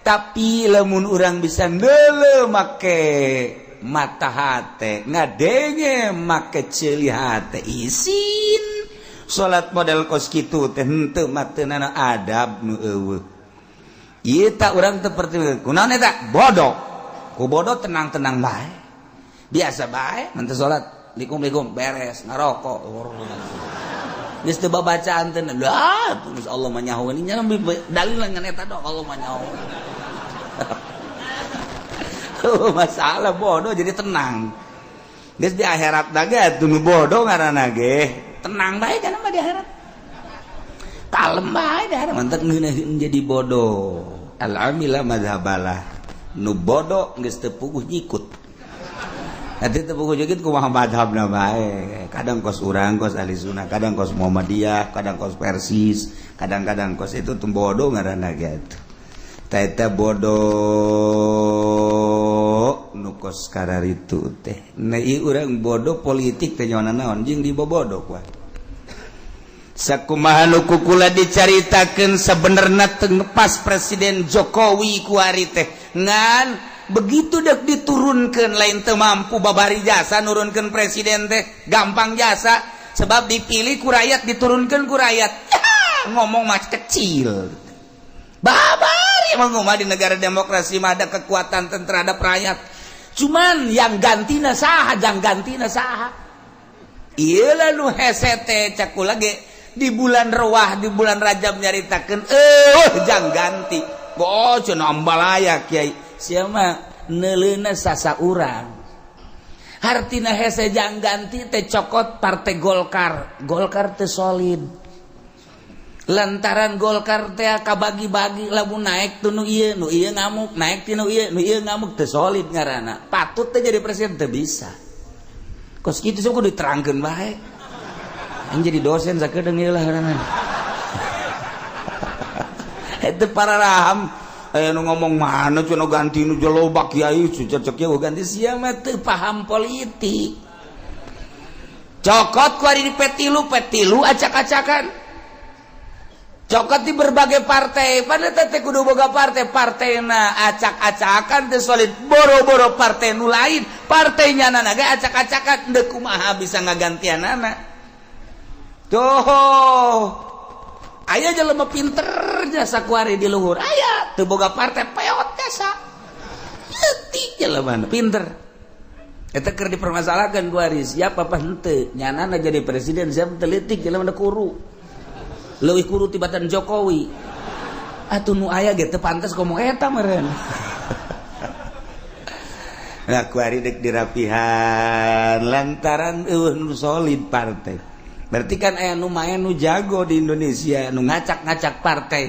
Tapi lamun urang bisa neuleuh make mata hate, ngadenge make ceuli hate, isin salat model kos kitu teh henteu mah teu adab nu eueuh. Ieu tak urang teu kunaon eta? Bodoh. Ku bodoh tenang-tenang bae. Biasa bae mun teu salat, likum-likum beres ngarokok. Geus teu babacaan teh lah, geus Allah mah nyahoeun nya dalil ngan eta doang, Allah mah nyahoeun. Masalah bodoh jadi tenang. Geus di akhirat ge atuh nu bodoh ngaranna ge tenang bae kana mah di akhirat. Kalem bae di akhirat mantak ngeunaheun jadi bodoh. Al amila madhabalah. Nu bodoh geus teu puguh nyikut. Nanti teu puguh nyikut kumaha madhabna bae. Kadang kos urang kos ahli sunnah, kadang kos Muhammadiyah, kadang kos Persis, kadang-kadang kos itu tuh bodoh ngaranna ge atuh. Eta bodoh nu kos kararitu teh. Nah, ieu urang bodoh politik teh nyaona naon jeung dibobodoh kuah. Sakumaha nu kukula dicaritakeun sebenarnya teu pas Presiden Jokowi kuari teh. Ngan begitu dek diturunkeun lain teu mampu babari jasa nurunkeun presiden teh gampang jasa sebab dipilih ku rakyat, diturunkeun ku rakyat. Ngomong mah kecil. Babari emang mah di negara demokrasi mah ada kekuatan terhadap rakyat. Cuman yang gantina saha, jang gantina saha. Ieu lah nu hese teh cak kula ge di bulan Rewah, di bulan Rajab nyaritakeun jang ganti. Oh, cenah ambalaya kiai. Sia mah neuleuna sasa urang. Hartina hese jang ganti teh cokot Partai Golkar. Golkar teh solid. Lantaran Golkar teh kabagi-bagi, lamun naik tuh nu ieu, nu ieu ngamuk, naik ti nu ieu, nu ieu ngamuk, teu solid ngaranna. Patut teh jadi presiden teu bisa. Kos kitu sok kudu diterangkeun bae. Aing jadi dosen sakedeung ieu lah ngaranna. Itu para raham aya nu ngomong mana cenah ganti nu loba kiai cecek kieu ganti, sia mah teu paham politik. Cokot ku ari di P3, P3 acak-acakan. Cokot di berbagai partai, pada teh kudu boga partai, partaina acak-acakan teu solid, boro-boro partai nu lain, partainya nana ge acak-acakan, deuk kumaha bisa ngagantianana. Tuh, aya jelema pinter jasa kuari di luhur, aya teu boga partai peot jasa. Leutik jelema pinter. Eta keur dipermasalahkan kuari siapa apa henteu, nyanana jadi presiden siapa teu leutik jelema kuru. Leuwih kuru tibatan Jokowi atuh nu aya ge teu pantes ngomong eta meureun. Nah, kuari dek dirapihan lantaran eueuh nu solid partai. Berarti kan aya nu main nu jago di Indonesia nu ngacak-ngacak partai.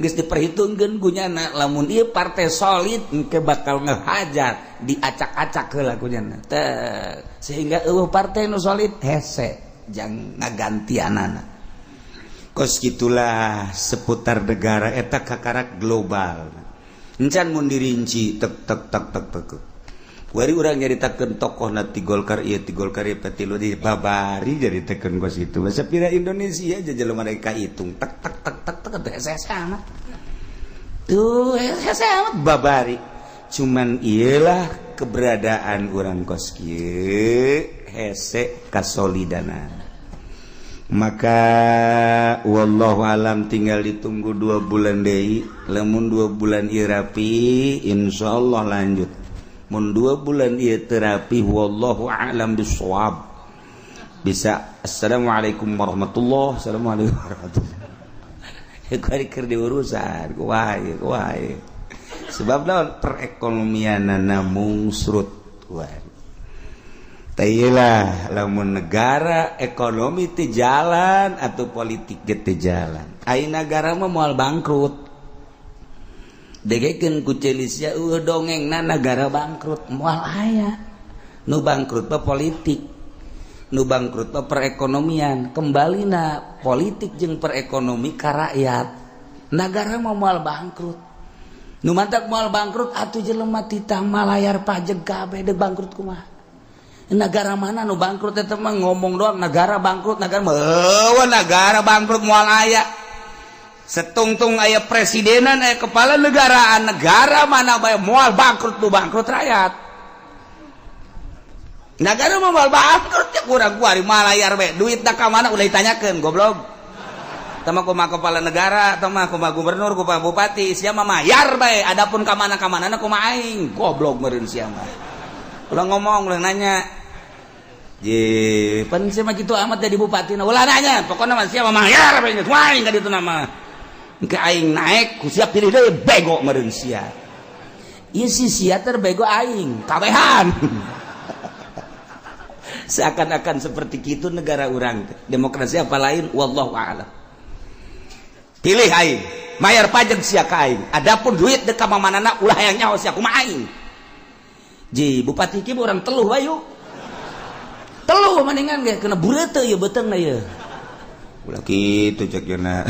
Geus diperhitungkeun ku nyana lamun ieu partai solid engke bakal ngehajar, diacak-acak heula ku nyana. Teh sehingga eueuh partai nu solid hese jang ngagantianana. Kos gitulah seputar negara eta kakarak global. Encan mun dirinci tek tek tek tek tek. Wari urang nyaritakeun tokoh na ti Golkar ieu, ti Golkar ieu, P3 di babari nyaritakeun kos itu. Masa pira Indonesia aja jelema mereka hitung tek tek tek tek tek teh hese amat. Tuh hese amat babari. Cuman iyalah keberadaan urang kos kieu hese kasolidana. Maka wallahu alam tinggal ditunggu 2 bulan deui. Lamun 2 bulan ieu rapi, insyaallah lanjut. Mun 2 bulan ieu teu rapi, wallahu a'lam bissawab, bisa assalamualaikum warahmatullahi, assalamualaikum warahmatullahi. Kuari keur diurusan kumaha kumaha, sebab naon perekonomianana mungsrut kuari. Lah, lamun negara ekonomi teu jalan atau politik ge teu jalan, ai negara mah moal bangkrut. Degekeun ku ceuli sia dongengna negara bangkrut, moal aya nu bangkrut mah politik. Nu bangkrut mah perekonomian. Kembali na politik jeung perekonomi ka rakyat. Negara mau moal bangkrut. Nu mantak moal bangkrut atuh jelema titah malayar pajak kabeh, deuk bangkrut kumaha? Negara mana nu bangkrut? Eta mah ngomong doang negara bangkrut. Negara mah, negara bangkrut moal aya. Setungtung aya presidenan, aya kepala negaraan, negara mana bae moal bangkrut. Nu bangkrut rakyat. Negara mah moal bangkrut ya. Kurang kuari malayar bae, duit ka mana ulah ditanyakeun, goblok. Tama kumaha kepala negara, tama kumaha gubernur, kumaha bupati, sia mah mayar bae. Adapun ka mana ka mana kumaha aing, goblok meureun sia mah. Ulah ngomong, ulah nanya. Je, pan sia mah kitu amat jadi bupati, ulah nanya. Pokokna mah sia mah mayar bae, geus aing ka ditu nama. Engke aing naik, ku sia pilih deui, bego meureun sia. Ieu si sia terbego aing, kabehan. Seakan-akan seperti itu negara urang demokrasi apa lain, wallahu a'lam. Pilih aing, bayar pajak sia ka aing. Adapun duit dek ka mamanana ulah hayang nyaho sia kumaha aing. Ji, bupati ki urang teluh wayu. Teluh mendingan ge kena bureuteuh ieu beuteungna ieu. Ulah kitu cek yeuna.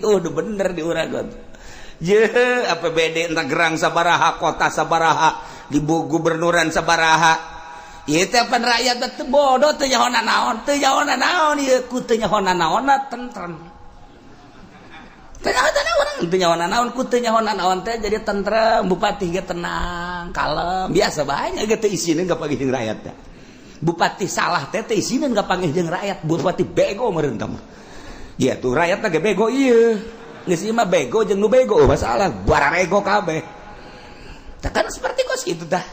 Udah bener di urang. Je, APBD entah gerang sabaraha, kota sabaraha, di gubernuran sabaraha. Ieu teh pan rakyat teh bodoh, teu nyaho naon, teu nyaho naon ieu, ku teu nyaho naon tentrem. Teu nyaho naon, teu nyaho naon, ku teu nyaho naon teh jadi tentrem, bupati ge tenang, kalem, biasa banyak ge teu isinin kapanggih jeung rakyat teh. Bupati salah teh teu isinin kapanggih jeung rakyat, bupati bego meureun tah mah. Ya tuh rakyat teh bego ieu. Geus ieu mah bego jeung nu bego masalah bararego kabeh. Tah kan seperti kos kitu tah.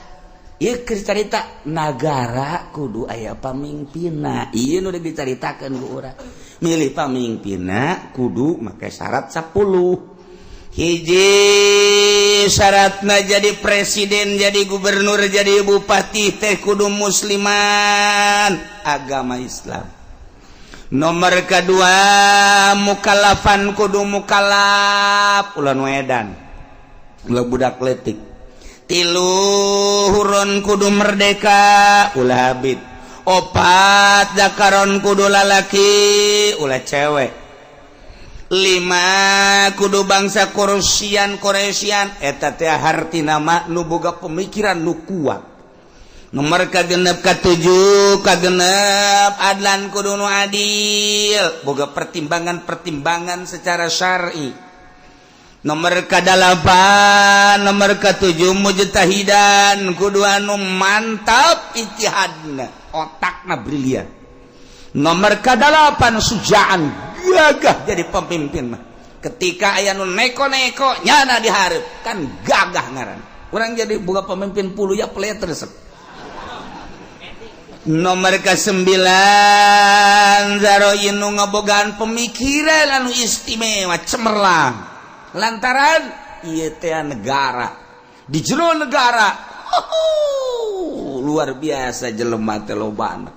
Ieu keur carita nagara kudu aya pamimpinna. Ieu nu dicaritakeun ku urang. Milih pamimpinna kudu make syarat 10. Hiji syaratna jadi presiden, jadi gubernur, jadi bupati teh kudu musliman, agama Islam. Nomor kedua, mukallafan, kudu mukallaf, ulah nu edan, ulah budak letik. Tilu, hurron, kudu merdeka, ulah abid. Opat, dakaron, kudu lalaki, ulah cewek. Lima, kudu bangsa Quraisyan. Quraisyan eta teh hartina mah nu boga pemikiran nu kuat. Nomor kagenep, katujuh, kagenep, adlan, kudu nu adil, boga pertimbangan-pertimbangan secara syar'i. Nomor kadalapan, nomor ketujuh, mujtahidan, kudu anu mantap ijtihadna, otakna brilian. Nomor kadalapan, sujaan, gagah jadi pemimpin mah. Ketika aya nu neko-neko, nyana dihareup kan gagah ngaran. Urang jadi boga pemimpin puluh ya pelet resep. Nomor ke-9, zaroin, nu ngabogaan pemikiran anu istimewa, cemerlang, lantaran ieu teh negara, di jero negara luar biasa jelema teh lobana,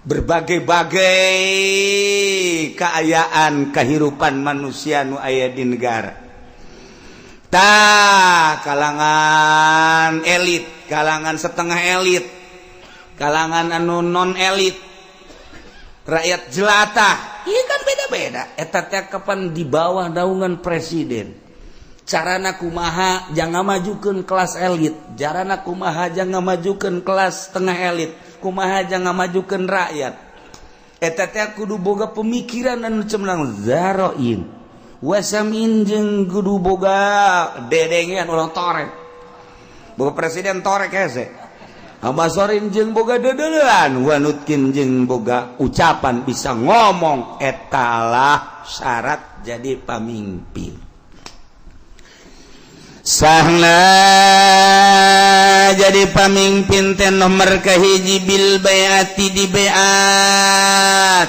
berbagai-bagai keayaan kehidupan manusia nu aya di negara. Tah, kalangan elit, kalangan setengah elit, kalangan anu non elit, rakyat jelata, iya kan beda-beda. Eta teh kapan di bawah naungan presiden, carana kumaha jangan majukan kelas elit, carana kumaha jangan majukan kelas setengah elit, kumaha jangan majukan rakyat. Eta teh kudu boga pemikiran anu cemerlang, zaroin wasamin, jeung kudu boga dedengean, ulah torek. Boga presiden torek hese. Abasorin jeung boga dedelan, wanutkin jeung boga ucapan, bisa ngomong. Etalah syarat jadi pamimpin. Sahna jadi pamimpin teh nomor kahiji, bil baiati, di baiat,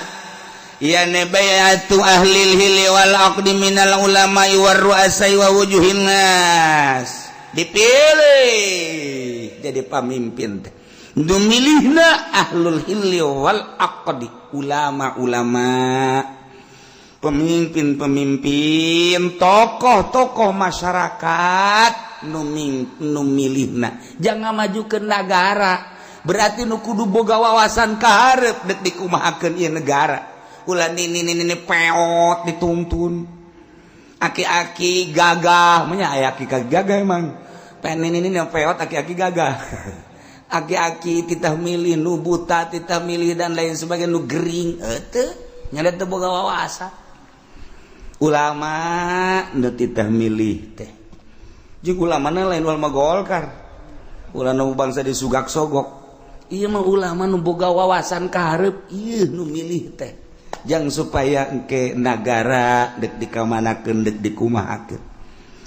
yani baiatu ahlil hilli wal aqdi minal ulama war ru'asai wa wujuhin nas. Dipilih jadi pamimpin teh dumilihna ahlul hilli wal aqdi, ulama-ulama, pemimpin-pemimpin, tokoh-tokoh masyarakat nu milihna. Jangan maju ke negara. Berarti nu kudu boga wawasan kaharep dek dikumahakeun ieu negara. Ulah nini nini peot dituntun, aki-aki gagah nya, aya aki gagah emang pengen nini nini peot, aki-aki gagah, aki-aki titah milih nu buta, titah milih dan lain sebagainya, nu gering teu nya, teu boga wawasan. Ulama nu titah milih teh jeung ulama lain ulama Golkar, ulah nu bangsa disugak sogok. Ieu mah ulama nu boga wawasan kaharep, ieu nu milih teh jang supaya engke nagara dek dikamanakeun, dek dikumahakeun.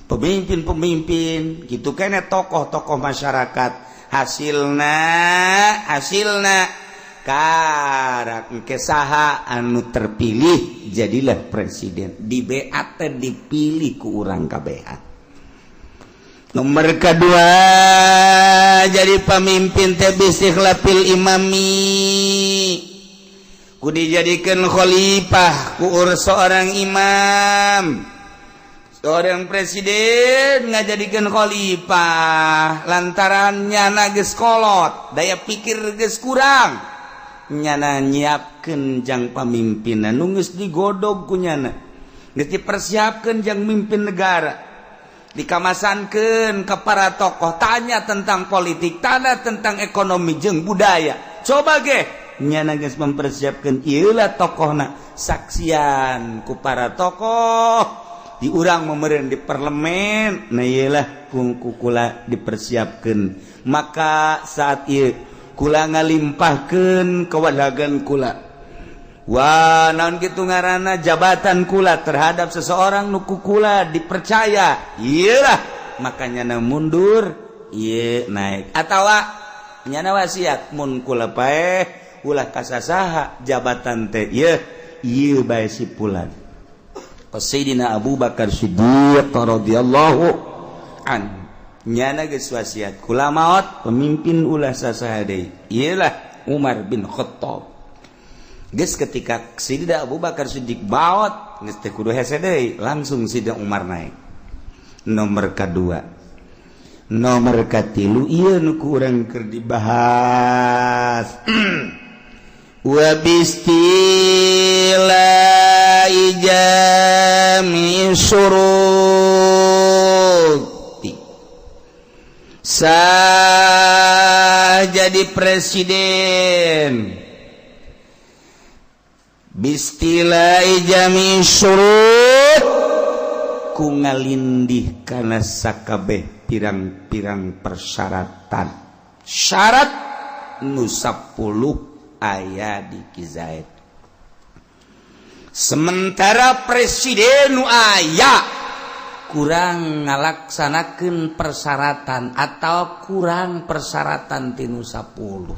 Pemimpin-pemimpin gitu kene, tokoh-tokoh masyarakat, hasilna hasilna karak engke saha anu terpilih jadilah presiden di BAT, dipilih ku urang kabehan. Nomor kedua, jadi pemimpin teh bistikhlafil imami, ku dijadikan khalifah ku seorang imam. Seorang presiden ngajadikan khalifah lantaran nyana geus kolot, daya pikir geus kurang, nyana nyiapkeun jang pamimpinan nu geus digodog ku nyana, geus dipersiapkeun jang mimpin negara, dikamasankeun ke para tokoh, tanya tentang politik, tanya tentang ekonomi jeung budaya. Coba ge nyana geus mempersiapkan, ieulah tokohna, saksian ku para tokoh di urang memeren di parlemen. Nah, iyalah kula dipersiapkan. Maka saat ieu kula ngalimpahkeun kewalagan kula. Wah, naon gitu ngaranna, jabatan kula terhadap seseorang nu ku kula dipercaya, iyalah makanya na mundur, iya naik, atawa nyana wasiat mun kula paeh ulah kasasaha jabatan teh, ieu ieu bae si pulan. Sayyidina Abu Bakar Siddiq radhiyallahu an nyana geus wasiat, kula maot pemimpin ulah sasaha deui, iyalah Umar bin Khattab. Geus ketika Sayyidina Abu Bakar Siddiq maot, geus teu kudu hese deui, langsung Sayyidina Umar naik. Nomor kedua. Nomor katilu, ieu nu ku urang keur dibahas, wa bistila jami syuruti. Sah jadi presiden bistila jami syurut ku ngalindih kana sakabeh pirang-pirang persyaratan, syarat nu 10 aya di Kizaid. Sementara presiden nu aya kurang ngalaksanakeun persyaratan atau kurang persyaratan tinu 10.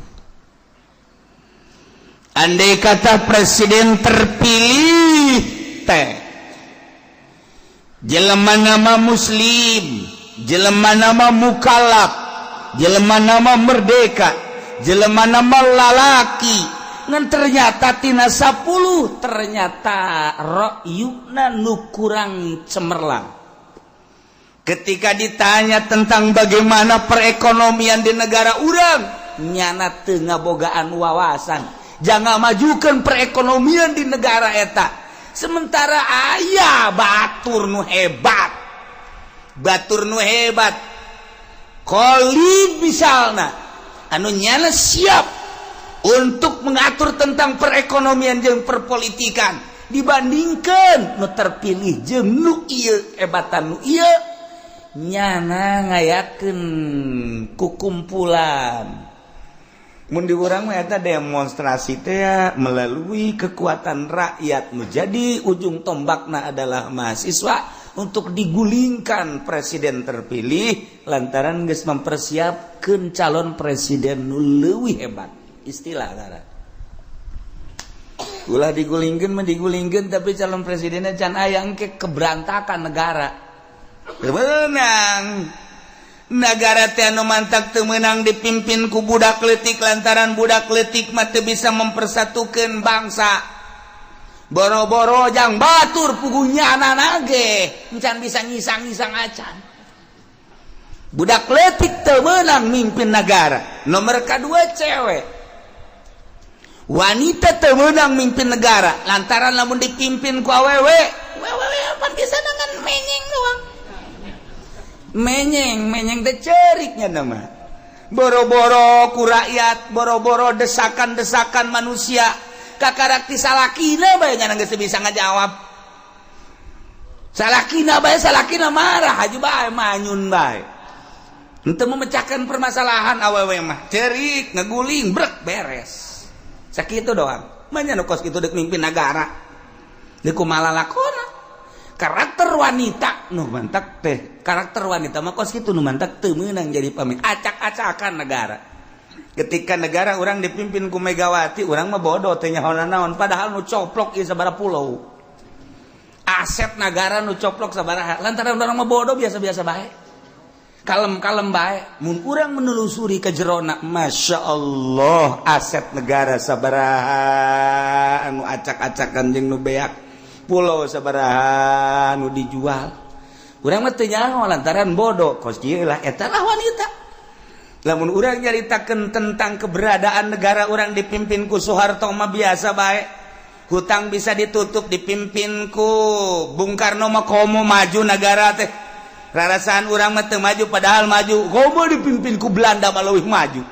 Andai kata presiden terpilih teh jelema nama muslim, jelema nama mukallaf, jelema nama merdeka, jelema nama lalaki, ngan ternyata tina 10 ternyata ra'yuna nu kurang cemerlang. Ketika ditanya tentang bagaimana perekonomian di negara urang, nyana teu ngabogaan wawasan jangan majukan perekonomian di negara eta. Sementara aya batur nu hebat, batur nu hebat Khalid misalnya, anu nyana siap untuk mengatur tentang perekonomian jeung perpolitikan, dibandingkan nu terpilih jeung nu ieu, hebatan nu ieu. Nyana ngayakeun kukumpulan, mun di urang mah eta demonstrasi teh, melalui kekuatan rakyat menjadi ujung tombakna adalah mahasiswa untuk digulingkan presiden terpilih lantaran geus mempersiapkan calon presiden nu leuwih hebat. Istilah ngaran ulah digulingkeun mah digulingkeun, tapi calon presidennya can aya, engke keberantakan negara. Menang negara teh anu mantak teu meunang dipimpin ku budak leutik, lantaran budak leutik mah teu bisa mempersatukan bangsa. Boro-boro jang batur, pugunya anak ge encan bisa ngisang-ngisang acan. Budak letik teu meunang mimpin negara. Nomor kedua, cewek, wanita teu meunang mimpin negara, lantaran lamun dipimpin ku awewe, awewe apa bisa dengan menyeng doang, menyeng menyeng teh ceriknya nama boro-boro ku rakyat, boro-boro desakan-desakan manusia, kakarak ti salakina bae nya geus bisa ngajawab. Salakina bae, salakina marah aja bae, manyun bae. Untuk memecahkan permasalahan, awewe mah cerik, ngeguling, brek, beres, sakitu doang. Manya nu kos kitu dek mimpin negara, deuk kumaha lalakona? Karakter wanita nu mantak teh, karakter wanita mah kos kitu, nu mantak teu meunang jadi pemimpin, acak-acakan negara. Ketika negara orang dipimpin ku Megawati, orang mah bodoh teh nyaho naon, padahal nu coplok ieu sabaraha pulau, aset negara nu coplok sabaraha. Lantaran orang mah bodoh, biasa-biasa bae, kalem-kalem bae. Mun urang menelusuri ke jerona, Masya Allah, aset negara sabaraha anu acak-acakan jeung nu beak, pulau sabaraha nu dijual, urang mah teu nyaho lantaran bodoh. Kos kieu lah, eta lah wanita. Lamun urang nyaritakeun tentang keberadaan negara urang dipimpin ku Soeharto mah biasa bae, hutang bisa ditutup. Dipimpin ku Bung Karno mah komo maju negara teh, rarasaan urang mah teu maju, padahal maju. Komo dipimpin ku Belanda mah leuwih maju.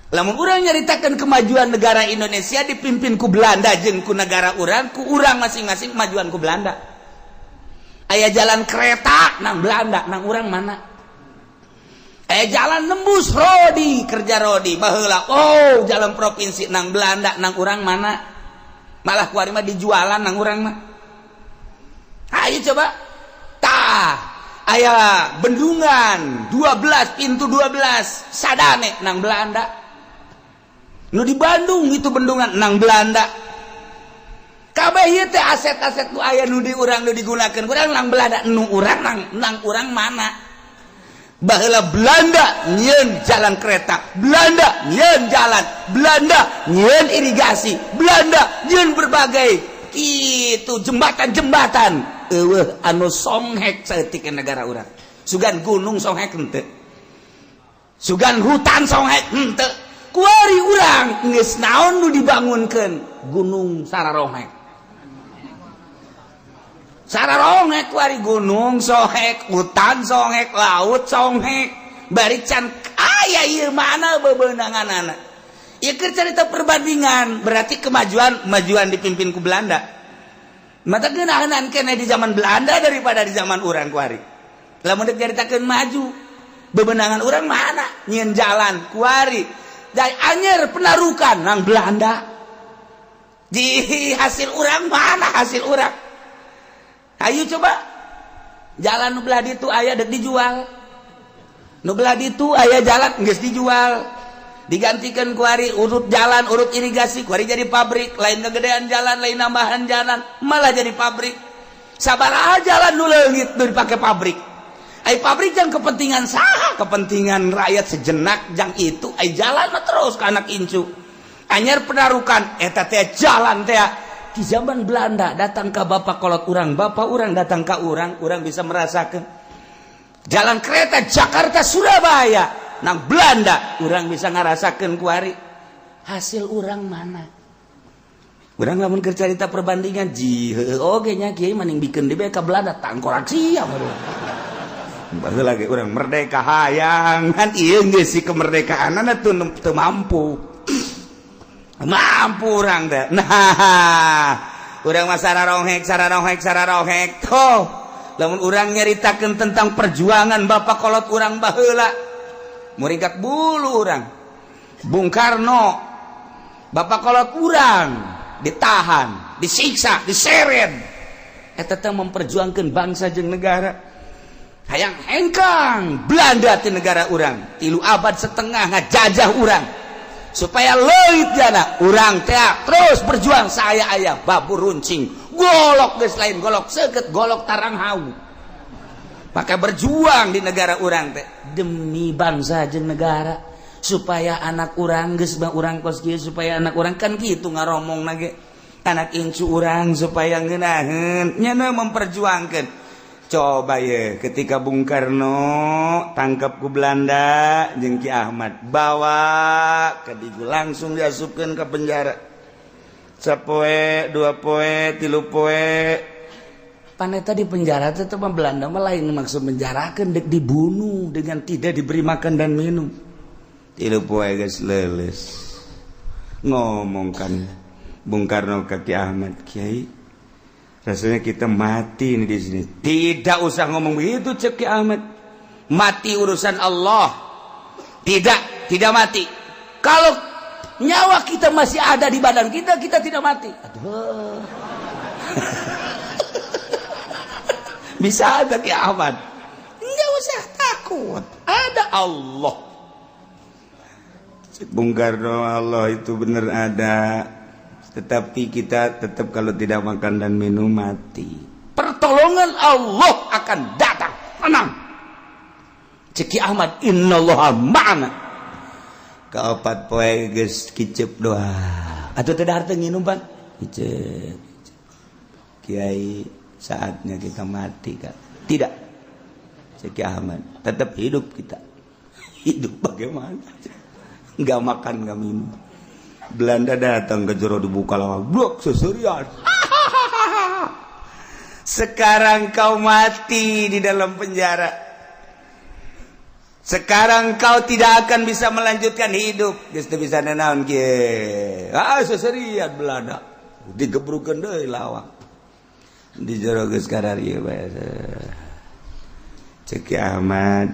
Lamun urang nyaritakan kemajuan negara Indonesia dipimpin ku Belanda jeung ku negara urang, ku urang masing-masing, kemajuan ku Belanda. Aya jalan kereta nang Belanda, nang urang mana? Aya jalan nembus rodi kerja rodi baheula, oh, jalan provinsi nang Belanda, nang urang mana? Malah kuari mah dijualan nang urang mah. Ayo coba tah, aya bendungan 12 pintu, 12 sadane nang Belanda. Nu di Bandung itu bendungan nang Belanda. Kabeh ieu teh aset-aset nu aya, nu di urang, nu digunakeun urang, nang Belanda. Nu urang nang urang mana? Baheula Belanda nyieun jalan kereta, Belanda nyieun jalan, Belanda nyieun irigasi, Belanda nyieun berbagai itu jembatan-jembatan. Eueuh anu songhek saeutik negara urang. Sugan gunung songhek henteu, sugan hutan songhek henteu. Kuari urang geus naon nu dibangunkeun? Gunung sararonghek, sararonghek kuari. Gunung sohek, hutan songhek, laut songhek, bari can aya ieu. Mana bebenangan anak? Ieu keur carita perbandingan, berarti kemajuan kemajuan dipimpin ku Belanda. Mata geunahan kene di zaman Belanda daripada di zaman urang kuari. Lamun dek nyaritakeun maju, bebenangan urang mana? Nyieun jalan kuari. Dari anyer penarukan nang Belanda. Di hasil urang mana, hasil urang? Ayo coba, jalan nu belah ditu aya, dek dijual. Nu belah ditu aya jalan, geus dijual, digantikan kuari urut jalan, urut irigasi, kuari jadi pabrik. Lain kegedean jalan, lain nambahan jalan, malah jadi pabrik. Sabaraha jalan nu leungit nu dipake pabrik? Ai pabrik jang kepentingan saha? Kepentingan rakyat sejenak jang itu. Ai jalan mah terus ke anak incu. Anyar penarukan eta teh, jalan teh di zaman Belanda datang ke bapak kolot urang, bapak urang datang ke urang, urang bisa merasakan jalan kereta Jakarta Surabaya nang Belanda, urang bisa ngerasakan kuari. Hasil urang mana? Urang lamun keur carita perbandingan ji heueuh oge nya, kiai maning bikeun di ka Belanda, tangkorak sia. Baheula lagi urang merdeka hayang kan, ieu geus si kemerdekaan tuh teu mampu, mampu urang teh. Nah, urang mah sararonghek, sararonghek, sararonghek tuh. Lamun urang nyaritakeun tentang perjuangan bapak kolot urang baheula, muringkak bulu urang. Bung Karno, bapak kolot urang, ditahan, disiksa, diseret, eta teh memperjuangkan bangsa jeung negara, hayang hengkang Belanda di negara urang. 3 abad setengah ngajajah urang, supaya leuit jana urang teh terus berjuang. Saya ayah babur runcing, golok geus lain golok seukeut, golok tarang hau, maka berjuang di negara urang teh demi bangsa jeung negara, supaya anak urang geus urang kos kieu, supaya anak urang kan kitu ngaromong nage, anak incu urang supaya ngeunaheun nyana memperjuangkan. Coba ya, ketika Bung Karno tangkap ku Belanda jeung Ki Ahmad, bawa ke Digu, langsung diasupkan ke penjara. Sapoe, 2 poe, 3 poe. Paneta di penjara itu mah Belanda mah lain maksud menjarakan, dek dibunuh dengan tidak diberi makan dan minum. 3 poe geus leuleus. Ngomong kan Bung Karno ke Ki Ahmad, "Kiai, rasanya kita mati ini di sini." "Tidak usah ngomong begitu," cek Ki Ahmad. "Mati urusan Allah." "Tidak, tidak mati. Kalau nyawa kita masih ada di badan kita, kita tidak mati." Aduh. Bisa ada Ki Ahmad. "Enggak usah takut. Ada Allah." Cek Bung Karno, "Allah itu benar ada. Tetapi kita tetap kalau tidak makan dan minum mati. Pertolongan Allah akan datang. Tenang." Cek Ki Ahmad, "Innallaha ma'ana." Kaopat poe geus kicep doa. Atau tidak harta nginum pan? Kicep. "Kiai, saatnya kita mati kan?" "Tidak." Cek Ki Ahmad, "Tetap hidup kita." "Hidup bagaimana? Nggak makan, nggak minum." Belanda datang ke jero, dibuka lawang, blok, seserian. "Sekarang kau mati di dalam penjara. Sekarang kau tidak akan bisa melanjutkan hidup. Geus teu bisa nanaon kieu." Ah, seserian Belanda. Digebrukeun deui lawang. Di jero geus kararieu bae. Cek Ki Ahmad,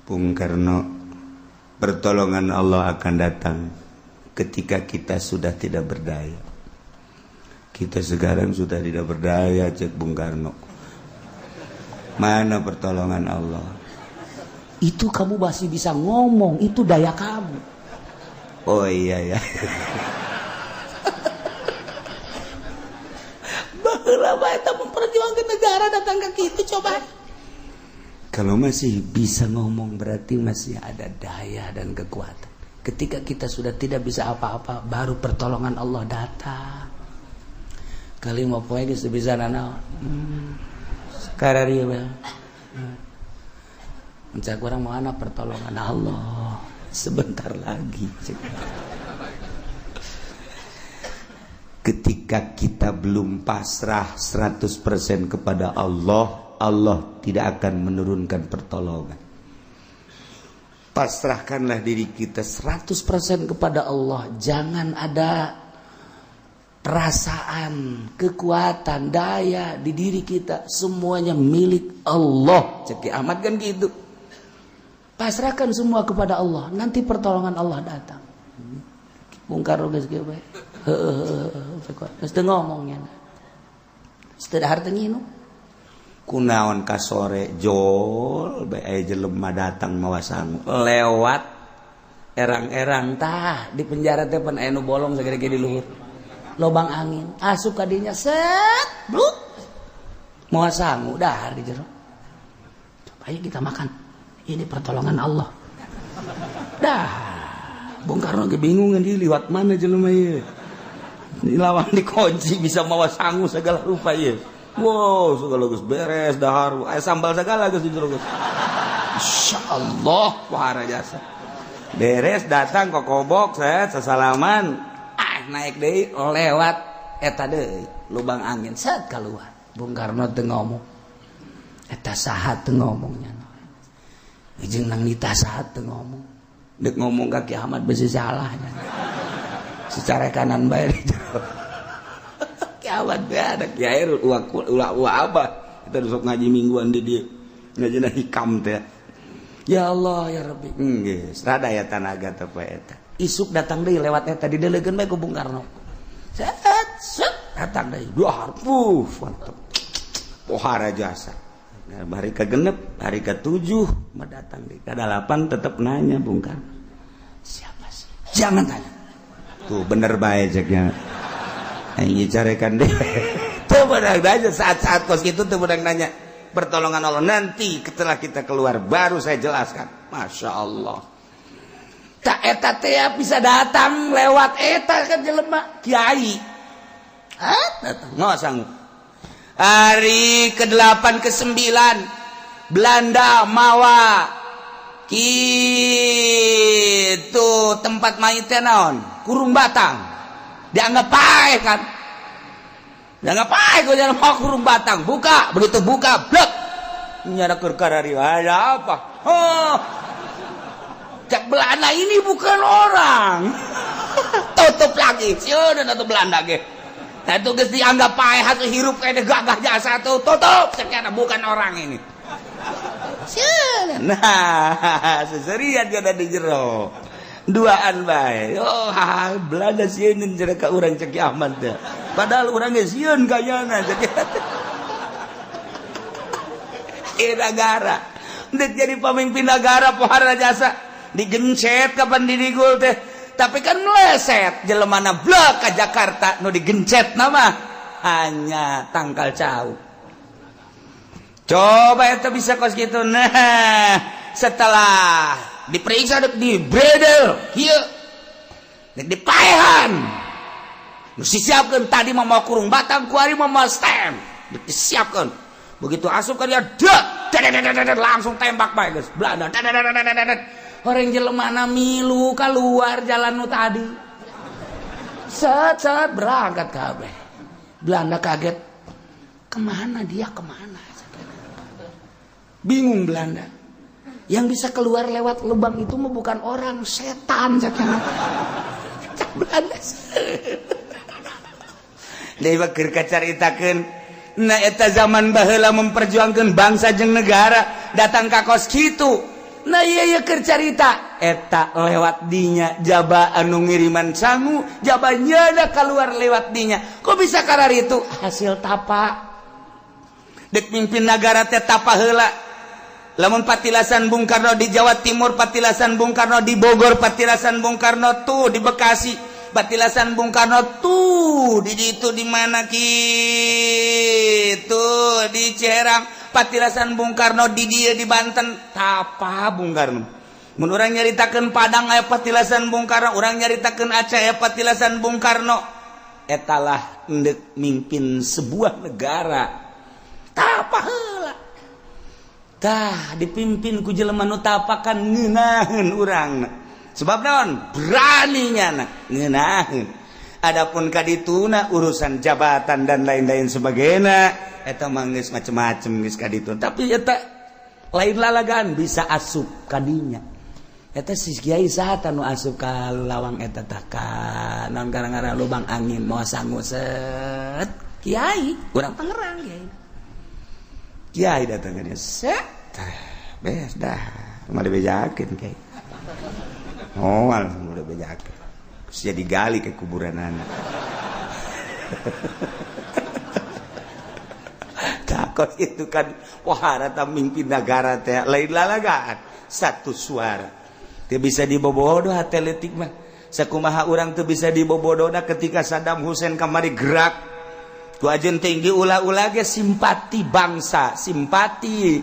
"Bung Karno, pertolongan Allah akan datang ketika kita sudah tidak berdaya. Kita sekarang sudah tidak berdaya," cek Bung Karno. "Mana pertolongan Allah?" Itu kamu masih bisa ngomong, itu daya kamu. Oh iya ya. Baheula bae eta memperjuangkan negara datang ke kitu coba. Kalau masih bisa ngomong berarti masih ada daya dan kekuatan. Ketika kita sudah tidak bisa apa-apa, baru pertolongan Allah datang. Kali mau poe geus teu bisa nanaon. Sekarang ieu bae. Mencak urang mana pertolongan Allah sebentar lagi. Ketika kita belum pasrah 100% kepada Allah, Allah tidak akan menurunkan pertolongan. Pasrahkanlah diri kita 100% kepada Allah. Jangan ada perasaan, kekuatan, daya di diri kita. Semuanya milik Allah. Cek Ki Ahmad kan gitu. Pasrahkan semua kepada Allah. Nanti pertolongan Allah datang. Bung Karno geus kieu bae. Heueuh, geus teu ngomongnya. Geus teu dahar teu nginum. Kunaon ka sore jol bae aya jelema datang mawa sangu lewat erang-erang tah di penjara teh pan aya nu bolong sagede-gede di luhur. Lobang angin asup ka dinya set bluk. Mawa sangu dahar di jero. Coba ayo kita makan. Ini pertolongan Allah. Dah Bung Karno ge bingung di liwat mana jelema ieu. Lawan dikunci bisa mawa sangu segala rupa ieu. Wow, segala geus beres dahar, aya sambal segala geus di jero geus. Insyaallah wahara jasa. Beres datang kokobok saya sesalaman. Ah, naik deui lewat eta deui lubang angin set keluar. Bung Karno teu ngomong. Eta saha teu ngomongnya. Jeung nang nita saha teu ngomong. Dek ngomong ka Ki Ahmad besi salahnya. Secara kanan bae di jero. Ki Ahmad bae ada kiai ulah ulah abah. Kita besok ngaji mingguan di dia. Ngajina hikam teh. Ya Allah ya Rabbi. Geus rada ya tanaga teh poe eta. Isuk datang deui lewat eta didelegeun bae ku Bung Karno. Set set datang deui. Dahar puh mantep. Pohara jasa. Nah, hari ke-6, hari ke-7 mah datang deui. Ka-8 tetep nanya Bung Karno. Siapa sih? Jangan tanya. Tuh bener bae ceknya. Aing carekan deh. Tuh bener aja saat-saat kos gitu tuh bener nanya. Pertolongan Allah nanti setelah kita keluar baru saya jelaskan. Masya Allah. Tak eta teh bisa datang lewat eta kan jelema kiai. Hah? Datang. Nggak sanggup. Hari ke-8 ke-9 Belanda mawa gitu tempat mayitnya naon, kurung batang, dianggap paeh kan, dianggap paeh. Gue jangan mau kurung batang, buka, begitu buka, blek, nyara keur ada apa? Oh, cek Belanda, ini bukan orang, tutup lagi. Sieun atau Belanda ge. Nah, itu geus dianggap paeh atau hirup kayak gagah jasa tuh, tutup, sekian, bukan orang ini. Nah, seserian ada di jero duaan bae. Oh, ha, Belanda sieun jero ka urang, cek Ahmad teh. Padahal urang ge sieun kayana, cek eh negara. Ndek jadi pemimpin negara pohara jasa, digencet kapan didigul teh, tapi kan meleset jelemana, blok ke Jakarta. Nu digencet nama hanya tangkal cau. Coba itu bisa kos gitu. Nah, setelah diperiksa, di bredel kieu, dipaehan, disiapkan. Tadi mau mau kurung batang, kuari mau mau stand disiapkan. Begitu asup kan dia dek, langsung tembak bae geus Belanda. Orang jelemana milu keluar jalan nu tadi, set set, berangkat kabeh. Belanda kaget, kemana dia, kemana? Bingung Belanda. Yang bisa keluar lewat lubang itu mah bukan orang, setan, cek Belanda. Dewa keur kacaritakeun. Nah, eta zaman baheula memperjuangkan bangsa jeung negara datang ka kos kitu. Nah, iya iya, keur carita eta lewat dinya jaba anu ngiriman sangu, jaba nyana keluar lewat dinya. Kok bisa karar itu? Hasil tapa. Dek mimpin negara teh tapa heula. Lamun patilasan Bung Karno di Jawa Timur, patilasan Bung Karno di Bogor, patilasan Bung Karno tuh di Bekasi, patilasan Bung Karno tuh di itu di mana gitu, di Ciherang, patilasan Bung Karno di dia di Banten, tapa Bung Karno. Mun urang nyaritakeun Padang aya patilasan Bung Karno, urang nyaritakeun Aceh aya patilasan Bung Karno. Etalah endek mimpin sebuah negara tapa heula. Tah, dipimpin ku jelema nu tapakan ngeunaheun urang. Sebab naon? Beraninya na ngeunaheun. Adapun kadituna urusan jabatan dan lain-lain sebagainya, eta mah geus macem-macem, geus kaditu. Tapi eta lain lalagan bisa asup kadinya. Eta si kiai saha nu asup ka lawang eta tah, ka naon, gara-gara lubang angin mau sangu, set. Kiai urang Tangerang, kiai kiai datang ke dia, set, beres dah, mau dibejakeun kiai. Oh, udah bejakeun. Terus jadi gali ke kuburan anak. Takut itu kan wahara mimpin negara teh lain lalagaan, satu suara. Teu bisa dibobodo hate leutik mah. Sakumaha urang teu bisa dibobodona ketika Saddam Hussein kamari gerak ku ajen tinggi ulah-ulah ge simpati bangsa, simpati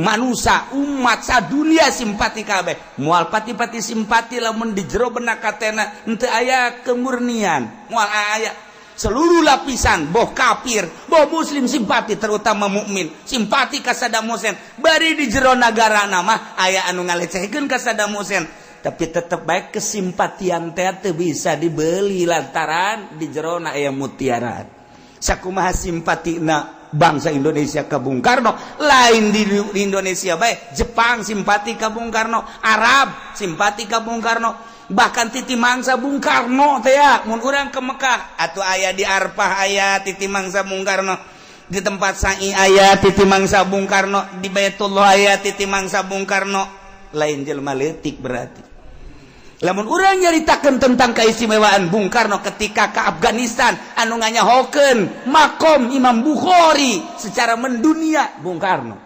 manusia, umat sadunia simpati kabeh. Moal pati-pati simpati lamun di jero benak katena henteu aya kemurnian, moal aya. Seluruh lapisan, boh kafir boh muslim simpati, terutama mukmin simpati ka Saddam Hussein. Bari di jero nagara nama aya anu ngalecehkeun ka Saddam Hussein, tapi tetep baik kesimpatian teh teu bisa dibeli lantaran di jerona aya mutiara. Sakumaha simpatina bangsa Indonesia ke Bung Karno, lain di Indonesia baik, Jepang simpati ke Bung Karno, Arab simpati ke Bung Karno, bahkan titi mangsa Bung Karno teh ya. Mun urang ke Mekah atau aya di Arfah aya titi mangsa Bung Karno, di tempat sa'i aya titi mangsa Bung Karno, di Baitullah aya titi mangsa Bung Karno. Lain jelema leutik berarti. Lamun urang nyaritakeun tentang keistimewaan Bung Karno ketika ke Afghanistan, anu nganyahokeun makom Imam Bukhari secara mendunia Bung Karno.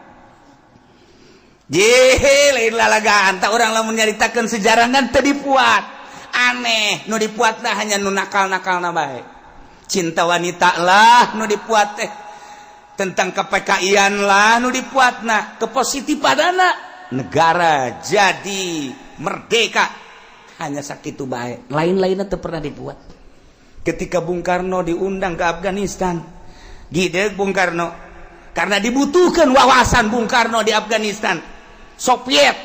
Jehe, lain lalagaan tak urang lamun nyaritakeun sejarah kan teu dipuat. Aneh, nu dipuatna hanya nu nakal-nakalna bae. Cinta wanita lah nu dipuat teh. Tentang ke-PKI-an lah nu dipuatna, kepositifanana negara jadi merdeka hanya sakit baik, lain-lainnya tuh pernah dibuat. Ketika Bung Karno diundang ke Afghanistan, Gideg Bung Karno karena dibutuhkan wawasan Bung Karno di Afghanistan, Soviet.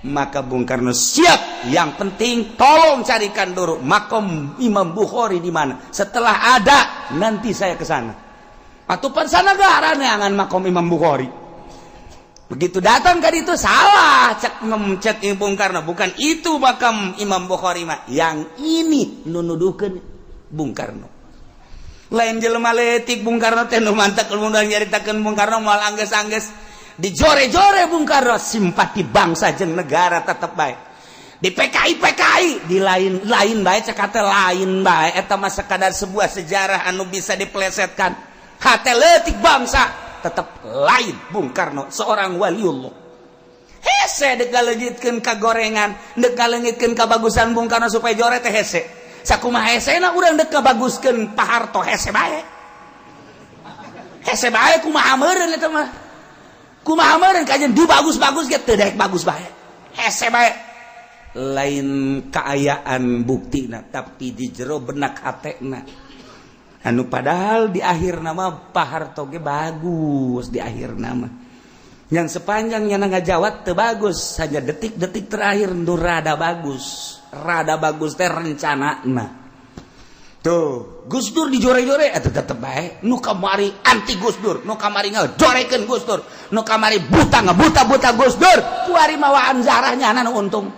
Maka Bung Karno siap, yang penting tolong carikan dulu makom Imam Bukhari di mana. Setelah ada, nanti saya ke sana. Atau sana negara neangan makom Imam Bukhari. Begitu datang ke itu, salah, cek cek Bung Karno, bukan itu makam Imam Bukhari mah, yang ini. Nunuduhkeun Bung Karno lain jelema letik. Bung Karno teh nu mantak nyaritakeun Bung Karno moal angges-angges dijore-jore. Bung Karno simpati bangsa jeung negara tetep baik di PKI PKI di lain lain baik, cek kata lain baik, eta mah sekadar sebuah sejarah anu bisa dipelesetkan. Hate leutik bangsa tetap lain. Bung Karno seorang waliullah. Hese dek ngaleungitkeun ka gorengan, dek ngaleungitkeun kabagusan Bung Karno supaya jore teh hese. Sakumaha hesena urang dek kabaguskeun Pak Harto, hese bae, hese bae. Kumaha meureun eta mah, kumaha meureun kajian dibagus-bagus ge teu daek bagus bae, hese bae. Lain kaayaan buktina, tapi di jero benak hatena anu padahal di akhir nama Pak Harto ge bagus. Di akhir nama yang sepanjangnya ngajawat teu bagus, hanya detik-detik terakhir nu rada bagus. Rada bagus teh rencana. Nah tuh, Gus Dur dijore-jore atau tetep bae. Nu kamari anti Gus Dur, nu kamari ngajorekeun Gus Dur, nu kamari buta ngabuta-buta Gus Dur, kuari mawaan zarahnya nu untung,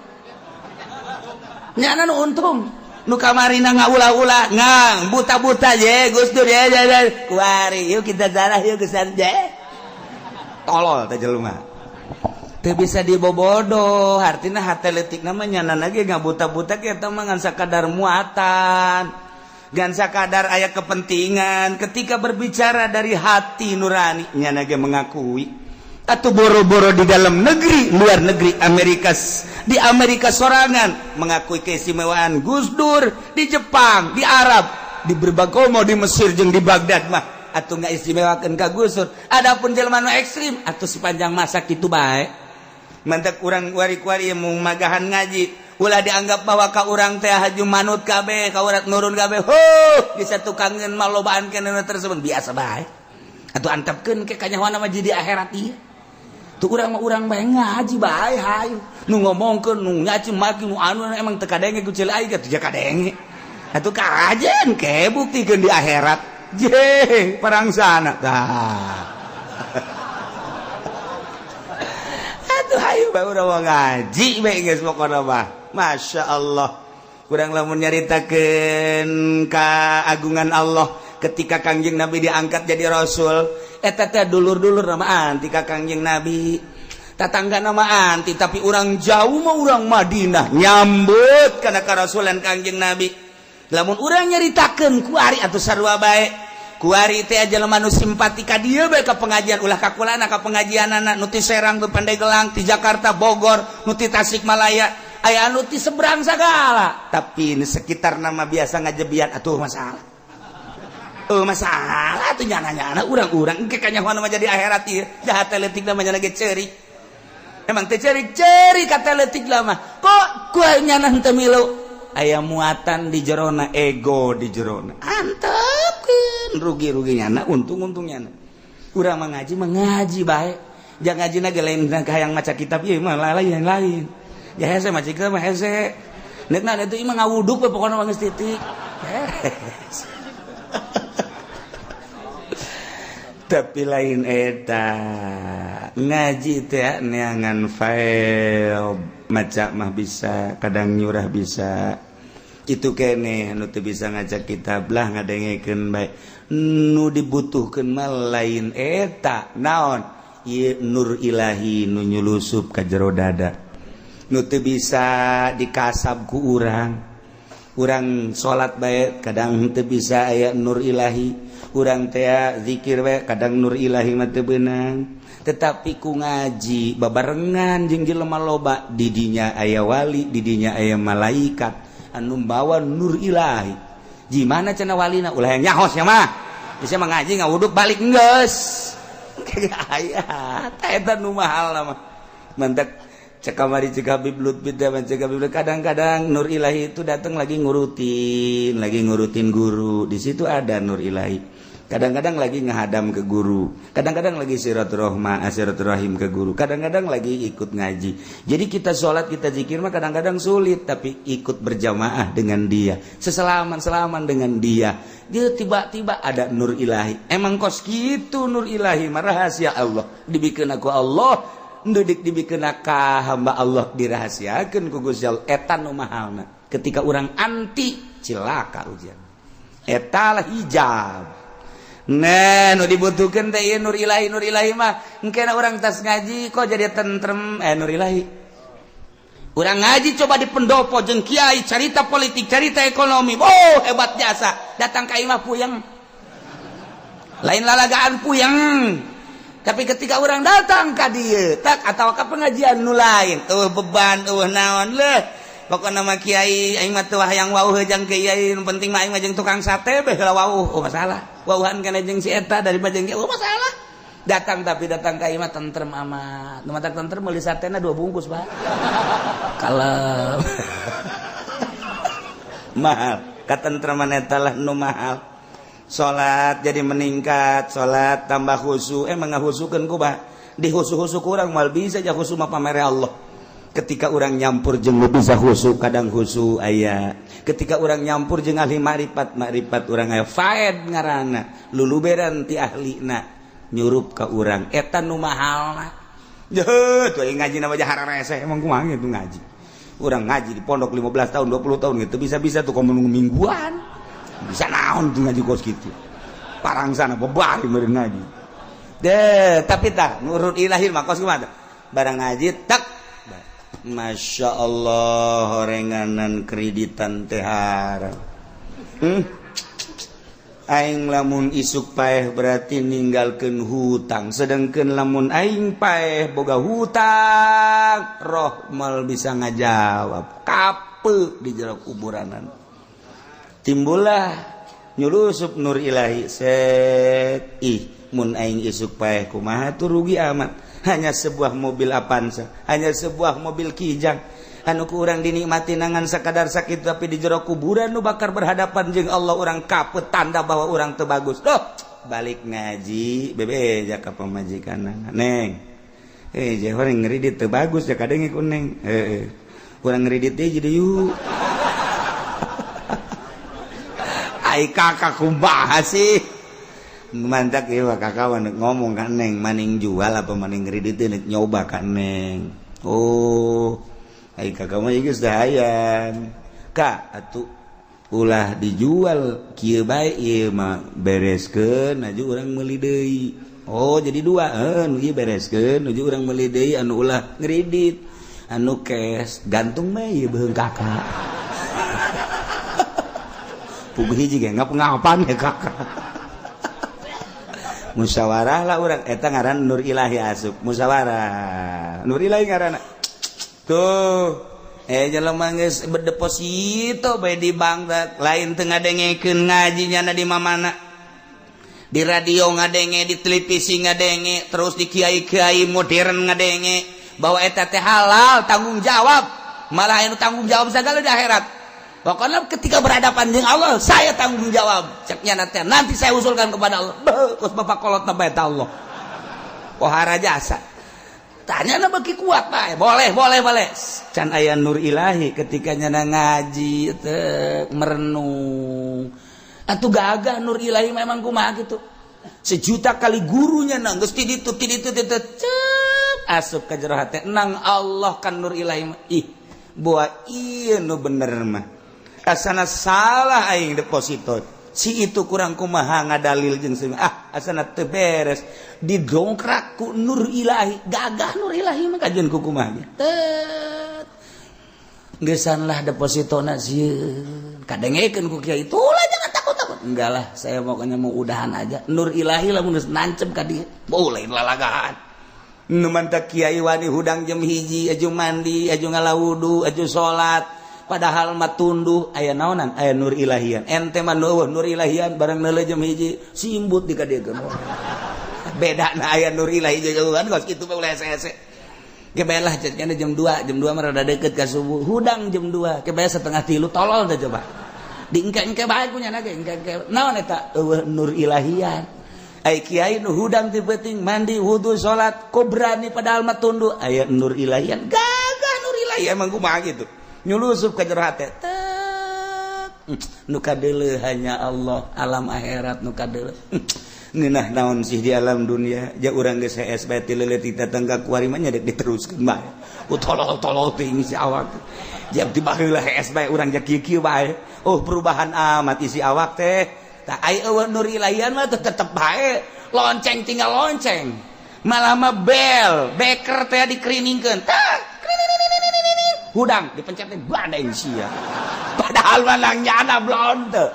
nyana nu untung. Nu kamari na ngaulah-ulah ngang buta-buta je Gus Dur ya, ya, ya. Kuari yuk kita zarah, yuk kesan je. Tolol teh jelema, teu bisa dibobodo. Artinya hate leutik namanya lagi ngabuta-buta kita mah ngan sakadar muatan, ngan sakadar aya kepentingan. Ketika berbicara dari hati nurani, nyana ge mengakui atau boro-boro di dalam negeri, luar negeri, Amerika, di Amerika sorangan mengakui keistimewaan Gus Dur, di Jepang, di Arab, di berbagai, mau di Mesir jeung di Baghdad mah atau nggak istimewakan ka Gus Dur. Adapun jelema nu ekstrim atau sepanjang masa kitu bae. Mantak urang wari-wari mau magahan ngaji, ulah dianggap bahwa ka urang teh haju manut kabeh, ka urang nurun kabeh. Ho, bisa tukangeun mah lobaan keneh tersebut, biasa bae atuh, antepkeun ke kanyahoana mah jadi akhirat ieu. Tuh, urang mah urang bae, ngaji bae. Hayu nu ngomongkeun, nu nyaci maki, nu anu emang teu kadenge ku ceuli aing atuh, ja kadenge atuh kajen ke buktikeun di akhirat je perang sana tah. Atuh hayu bae urang mah ngaji bae geus, pokona mah Masya Allah. Kurang lamun nyaritakeun keagungan Allah ketika Kangjeng Nabi diangkat jadi rasul, eta teh dulur-dulur nama anti ka Kangjeng Nabi, tatangga nama anti, tapi orang jauh mah orang Madinah nyambut karena karasulan Kangjeng Nabi. Lamun urang nyaritakeun kuari atau sarua bae, kuari teh jelema nu simpati ka dieu bae ka pengajian, ulah ka kulana ka pengajianana. Nu ti Serang, nu Pandeglang, ti Jakarta, Bogor, nu ti Tasikmalaya, aya anu ti seberang segala, tapi ini sekitar nama biasa ngajebian atuh masalah. Oh, masalah tuh nyana-nyana urang-urang engke kanyahoan mah jadi akhirat ieu jahat leutik namanya lagi cerik. Emang teh cerik cerik kata leutik lah mah kok ku nyana henteu milu aya muatan di jerona, ego di jerona. Antepkeun, rugi-rugi nyana, untung-untung nyana. Urang mah ngaji mah ngaji bae, jangan ngaji ge lain hayang maca kitab ieu mah, lain lain ya hese maca kitab mah hese. Nek na itu imah ngawuduk we, pokona mah geus titik. Tapi lain eta ngaji teh neangan file, maca mah bisa, kadang nyurah bisa. Itu kene nu teu bisa ngaca kitab lah, ngadengekeun bae. Nu dibutuhkeun mah lain eta naon ieu, nur ilahi nu nyulusup ka jero dada nu teu bisa dikasab ku urang. Urang salat bae kadang teu bisa, aya nur ilahi. Urang teh zikir bae kadang nur ilahi mah teu beunang, tetapi ku ngaji babarengan jeung jelema loba, didinya aya wali, didinya aya malaikat anu bawa nur ilahi. Gimana cenah walina? Ulah yang nyahos ya mah bisa mengaji ngawuduk balik geus aya eta nu mahal mah. Mantak cek kamari cek Habib Lutfi teh, cek Habib, kadang-kadang nur ilahi itu datang lagi ngurutin guru, di situ ada nur ilahi. Kadang-kadang lagi ngahadam ke guru, kadang-kadang lagi silaturahma, silaturahim ke guru, kadang-kadang lagi ikut ngaji. Jadi kita sholat, kita zikir mah kadang-kadang sulit, tapi ikut berjamaah dengan dia, seselaman-selaman dengan dia, dia tiba-tiba ada nur ilahi. Emang kos gitu nur ilahi mah rahasia Allah, dibikin aku Allah, ndudik dibikin ka hamba Allah, dirahasiakeun ku Gusti Allah. Eta nu mahalna. Ketika orang anti, cilaka ujian. Eta lah hijab. Nah, nu dibutuhkan teh nur ilahi. Nur ilahi mah engkena orang tas ngaji kok jadi tentrem, nur ilahi. Urang ngaji coba di pendopo jeung kiai carita politik, carita ekonomi. Oh, hebat jasa. Datang ka imah puyeng. Lain lalagaan puyeng. Tapi ketika orang datang ka dieu, tak atau ka pengajian nu lain, eueuh beban, eueuh naon leuh. Pokokna mah kiai aing mah teu hayang wauh jeung kiai, nu penting mah aing mah jeung tukang sate beh heula wauh. Oh, masalah. Wauhan kana jeung si eta daripada jeung kiai, oh masalah. Datang, tapi datang ka imah tentrem amat. Nu matak tentrem meuli satena 2 bungkus, Pak. Kalem. Mahal. Katentreman eta lah nu mahal. Salat jadi meningkat, salat tambah khusyuk, emang ngahusukeun ku bah. Dihusu-husu kurang mal bisa ja khusyuk mah pamere Allah. Ketika orang nyampur jeung nu bisa khusyuk, kadang khusyuk aya. Ketika orang nyampur jeung ahli makrifat, makrifat urang aya, faed ngaranna, luluberan ti ahlina nyurup ka urang, eta nu mahalna. Jeuh, tuh ngaji nama hararese emang kumaha gitu ngaji. Urang ngaji di pondok 15 tahun, 20 tahun gitu bisa-bisa tuh komo mingguan. Bisa naon tuh ngaji kos gitu. Parang sana bebari meureun ngaji. Deh, tapi tah nurut ilahi mah kos kumaha? Barang ngaji tak, Masya Allah, horenganan kreditan teh haram. Aing lamun isuk paeh berarti ninggalkeun hutang, sedangkan lamun aing paeh boga hutang, roh mal bisa ngajawab kape di jero kuburanan. Timbullah nyulusup nur ilahi set, ih mun aing isuk paeh kumaha tuh, rugi amat. Hanya sebuah mobil Avanza, hanya sebuah mobil Kijang anu ku urang dinikmati nangan sakadar sakit, tapi di jero kuburan nu bakar berhadapan jeung Allah urang kapet, tanda bahwa urang teu bagus. Duh, balik ngaji bebe ja ka pamajikan, "Neng, eh jeh urang ngredit teu bagus ya, kadang ku neng, eh urang ngredit teh jadi yuk." Ai kakak kumaha sih? Mantak ieu kakak ngomong kan, "Neng, maning jual apa maning ngredit nek nyoba kan, Neng?" "Oh, ai kakak mah geus hayang kak atuh ulah dijual kieu bae, ieu mah bereskeun aju urang meuli deui." "Oh, jadi dua, heuh, nu ieu bereskeun aju urang meuli deui, anu ulah ngredit, anu cash gantung mah ieu beuheung kakak." Puguh hiji ge ngap-ngapan ya kakak. Musyawarah lah urang, eta ngaran nur ilahi asup musyawarah, nur ilahi ngaranna tuh. Jelema geus berdeposito bae di bank, lain teu ngadengekeun ngaji nyana di mamana, di radio ngadenge, di televisi ngadenge, terus di kiai-kiai modern ngadenge bahwa eta teh halal, tanggung jawab, malah anu tanggung jawab segala di akhirat. Pokoknya ketika berhadapan dengan Allah saya tanggung jawab, ceknya nanti, nanti saya usulkan kepada Allah. Beuh, kos bapak kolot na bae Allah pohara jasa tanya na beki kuat bae. Boleh, boleh, boleh. Can aya nur ilahi. Ketika nyana ngaji teh merenung atuh gagah nur ilahi memang kumaha gitu. Sejuta kali gurunya nang geus ti ditu ti ditu ti cep asup ka jero hate nang Allah kan nur ilahi mah. Ih, buah ieu nu bener mah, asana salah aing deposito si itu, kurang kumaha ngadalil jeung si ah, asana teu beres, didongkrak ku nur ilahi. Gagah nur ilahi mah kajian ku kumaha tet geusan lah depositona sieun kadengekeun ku kiai, "Itulah, jangan takut-takut." "Enggak lah, saya pokoknya mau udahan aja." Nur ilahi lah mun geus nancep ka dieu, boleh lalagaan. Nu mantak kiai wani hudang jam 1, aju mandi, aju ngala wudu, aju salat, padahal mah tunduh aya naonan, aya nur ilahian. Ente mah nur ilahian, barang neuleuh jam 1 simbut di kadiekeun. Beda na aya nur ilahi jauhan kos kitu mah ulah hese-hese. Ge lah jadinya jam 2, jam 2 mah rada deket ka subuh. Hudang jam 2, ge 2.30, tolol dah coba. Diengke-engke bae ku nyana ge, engke-engke. Naon eta? Eueuh nur ilahian. Ai kiai nu hudang ti peuting, mandi, wudu, salat, kok berani padahal mah tunduh? Aya nur ilahian. Gagah nur ilahi emang kumaha gitu. Nyulusup ka jero hate. Tek. Nu kadeuleu hanya Allah, alam akhirat nu kadeuleu. Ngeunah naon sih di alam dunia? Ja urang geus hees bae ti leuletik datang ka kuari mah nya dek diteruskeun bae. Ku tolol-tolol teuing si awak. Jam ti baheula hees bae urang ja kieu-kieu bae. Oh, perubahan amat isi awak teh. Tah, ai eueuh nur ilahian mah tetep bae. Lonceng tinggal lonceng. Malah mah bel, beker teh dikeriningkeun. Tah, hudang dipencet teh badai sia. Padahal mah nang nyana belum teu.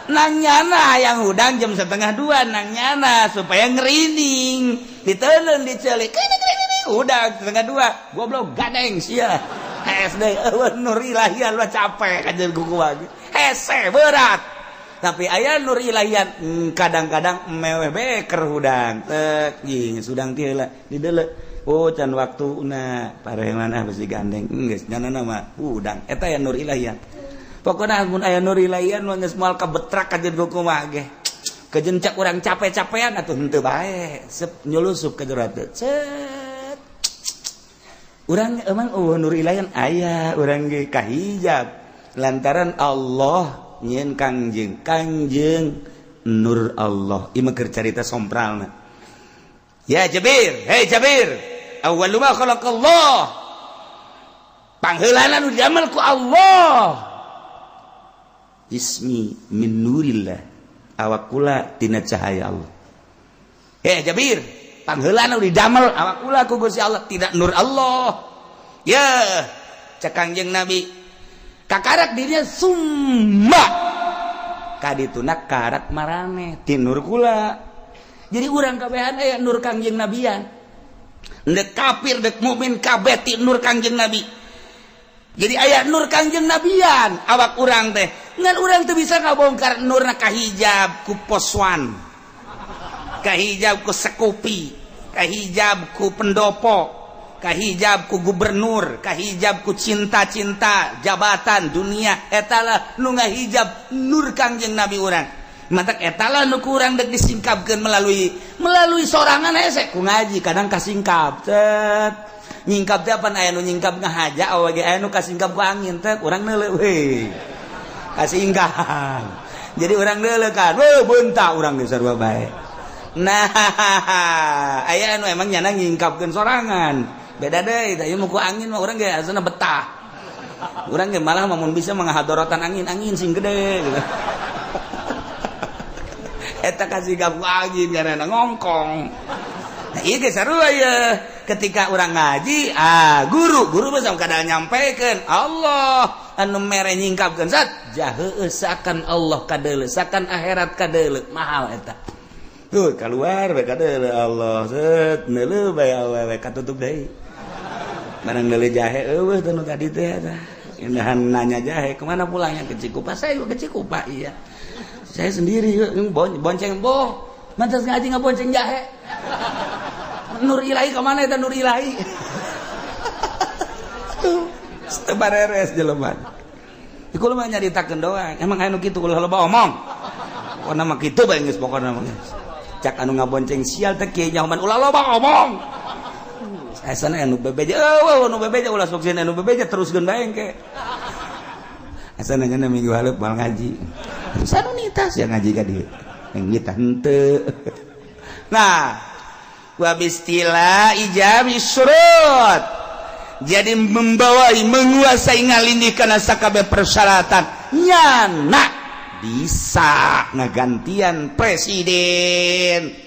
Nang nyana yang hudang jam 1.30 nang nyana supaya ngerining. Diteulun dicelik. Hudang 1.30. Goblok gadeng sia. Hese eueuh nur ilahian mah capek kajeun kuku ge. Hese berat. Tapi aya nur ilahian kadang-kadang meweh beker hudang. Tek jing hudang ti heula dideuleu. Oh, can waktuna pareman ah besi gandeng. Geus nyana mah hudang. Eta aya nur ilahian. Pokona mun aya nur ilahian mah geus moal kabetrak kajeun kuku mah ge. Kajeun cak urang capek-capean atuh henteu bae. Sep nyulusup ka jero hate. Cet. Urang emang oh nur ilahian aya urang ge kahijab lantaran Allah nyieun Kangjeng, Kangjeng nur Allah. Ieu mah keur carita sompralna. Ya Jabir, hei Jabir, awwalu ma khalaqallah, pangheulana nu diamel ku Allah, ismi min nurillah, awak kula tina cahaya Allah. Hei Jabir, pangheulana nu didamel awak kula ku Gusti Allah tidak nur Allah. Ya, cek Kangjeng Nabi kakarak dirinya summa kadituna karak marane ti nur kula. Jadi urang kabehan aya nur Kangjeng Nabian, dek kafir dek mukmin kabeh ti nur Kangjeng Nabi. Jadi aya nur Kangjeng Nabian awak urang teh. Ngan urang teu bisa ngabongkar nurna, kahijab ku poswan, kahijab ku sekupi, kahijab ku pendopo, kahijab ku gubernur, kahijab ku cinta-cinta jabatan dunia. Etalah nu ngahijab nur Kangjeng Nabi urang. Matak etalah nu kurang dek disingkapkeun melalui melalui sorangan hese ku ngaji. Kadang kasingkap cet, nyingkap teh apa? Aya nu nyingkap ngahaja awak ge, aya nu kasingkap ku angin teh. Urang neuleuh we kasingkap, jadi urang neuleuh kan we beunta urang geus sarua bae. Nah, aya anu emang nyana nyingkapkeun sorangan, beda deui. Tah, ieu mah ku angin mah urang ge asana betah. Urang ge malah mun bisa menghadorotan angin, angin sing gede gitu. Eta kasingkap ku angin karena ngongkong. Nah, ieu ge sarua ye. Ketika urang ngaji, ah, guru guru mah kadang nyampaikan Allah anu mere nyingkapkeun zat jahe, seakan Allah kadeuleu, seakan akhirat kadeuleu. Mahal eta tuh keluar bae kadeuleu Allah, set neuleuh bae awewe katutup deui. Barang neuleuh jahe, eueuh teh nu tadi teh. Eta indahan nanya jahe kemana pulangnya, ke Cikupa. Saya juga ke Cikupa. Iya, saya sendiri bonceng. Boh, mantas ngaji nggak bonceng jahe. Nur ilahi kemana eta nur ilahi? Teu bareres jelema. Iku mah nyaritakeun doang. Emang anu kitu ulah loba omong. Pokona mah kitu bae geus, pokona mah geus. Cak anu ngabonceng sial teh kieu nyahoman ulah loba omong. Asana anu bebeja, eueuh anu bebeja ulah sok sieun, anu bebeja teruskeun bae engke. Asana nya minggu hareup moal ngaji. Sanu nitas ya ngaji ka dieu. Yang kita henteu. Nah, wabistila ijabi syurut, jadi membawai, menguasai, ngalindih karena sakabeh persyaratan, nyana bisa ngagantian presiden.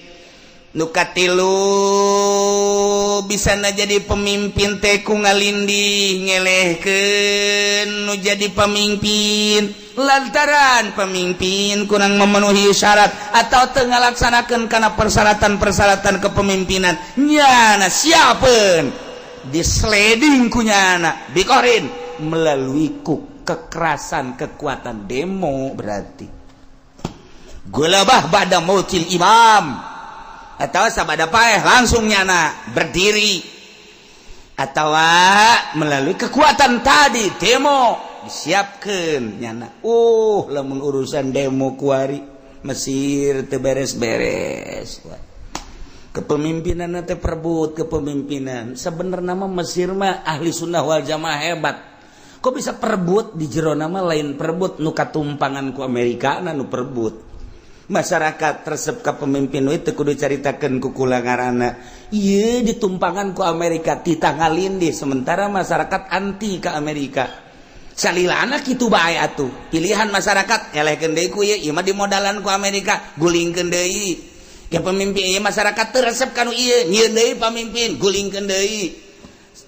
Nu katilu, bisa na jadi pemimpin teh ku ngalindih ngelehkeun nu jadi pemimpin lantaran pemimpin kurang memenuhi syarat atau tengah laksanakan karena persyaratan-persyaratan kepemimpinan. Nyana siapeun disleding ku nyana bikorin melalui ku kekerasan, kekuatan demo. Berarti gulabah ba'da mautil imam atau sabada paeh langsung nyana berdiri atau melalui kekuatan tadi demo. Disiapkan nyana. Lamun urusan demo kuari Mesir teu beres-beres. Kepemimpinan teh perebut kepemimpinan. Sebenarnya mah Mesir mah ahli sunnah wal jamaah hebat. Kok bisa perebut di jero nama? Lain perebut nu katumpangan ku Amerika, nu perebut masyarakat resep ka pemimpin itu. Kudu caritakeun ku kula ngaranna ieu ditumpangan ku Amerika, titah ngalindih, sementara masyarakat anti ke Amerika. Salilana kitu bae atuh, pilihan masyarakat elehkeun deui ku ieu. Ieu mah dimodalan ku Amerika, gulingkeun deui. Ya, pemimpin ieu masyarakat teu resep kanu ieu, nyieun deui pamimpin, gulingkeun deui.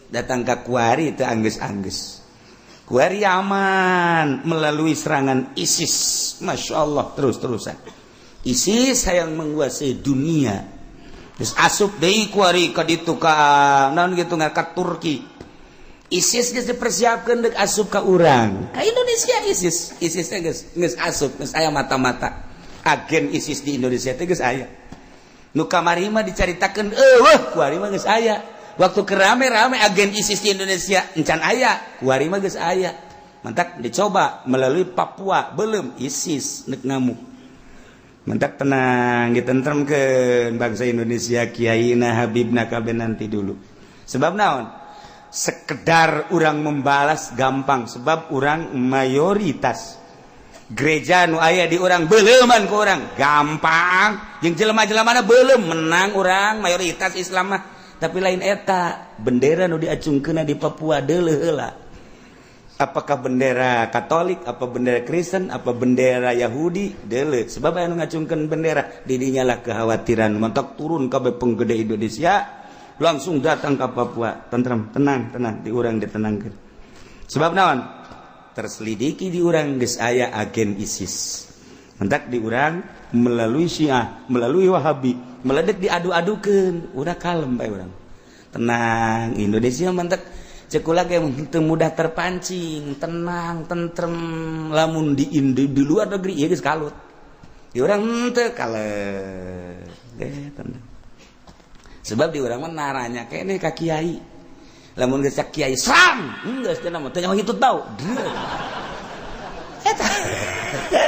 Datang ka kuari teu anggeus-anggeus. Kuari aman melalui serangan ISIS. Masya Allah, terus-terusan ISIS yang menguasai dunia. Terus asup deui kuari ka ditu, ka naon gitu, ka Turki. ISIS geus dipersiapkeun deuk asup ka urang, ka Indonesia. ISIS ISIS teh geus geus asup, geus aya mata-mata agen ISIS di Indonesia teh geus aya. Nu kamari mah dicaritakeun eueuh, kuari mah geus aya. Waktu kerame-rame agen ISIS di Indonesia encan aya, kuari mah geus aya. Mantak dicoba melalui Papua, belum ISIS nek ngamuk. Mantak tenang, ditentremkeun bangsa Indonesia, kiai na, habibna, kabeh nanti dulu. Sebab naon? Sekedar orang membalas gampang, sebab orang mayoritas. Gereja nu aya di urang beleuman ku urang gampang, jeung jelema-jelema belum menang orang mayoritas Islam mah. Tapi lain eta bendera nu diacungkeun di Papua, deuleuh heula, apakah bendera Katolik, apa bendera Kristen, apa bendera Yahudi, deuleuh. Sebab anu ngacungkeun bendera didinya lah kekhawatiran. Mantak turun kabeh penggede Indonesia langsung datang ke Papua. Tentrem, tenang, tenang, di urang ditenangkeun. Sebab naon? Terselidiki di urang geus aya agen ISIS. Mantak di urang melalui Syiah, melalui Wahabi, meledek diadu-adukeun, udah kalem bae urang. Tenang Indonesia. Mantak cek kula ge teu mudah terpancing, tenang, tentrem. Lamun di luar negeri ieu geus kalut. Di urang henteu, kalem. Tenang. Sebab di urang mah naranya keneh ka kiai. Lamun geus kiai serang, geus teh mah teu nyaho hitut bau. Eta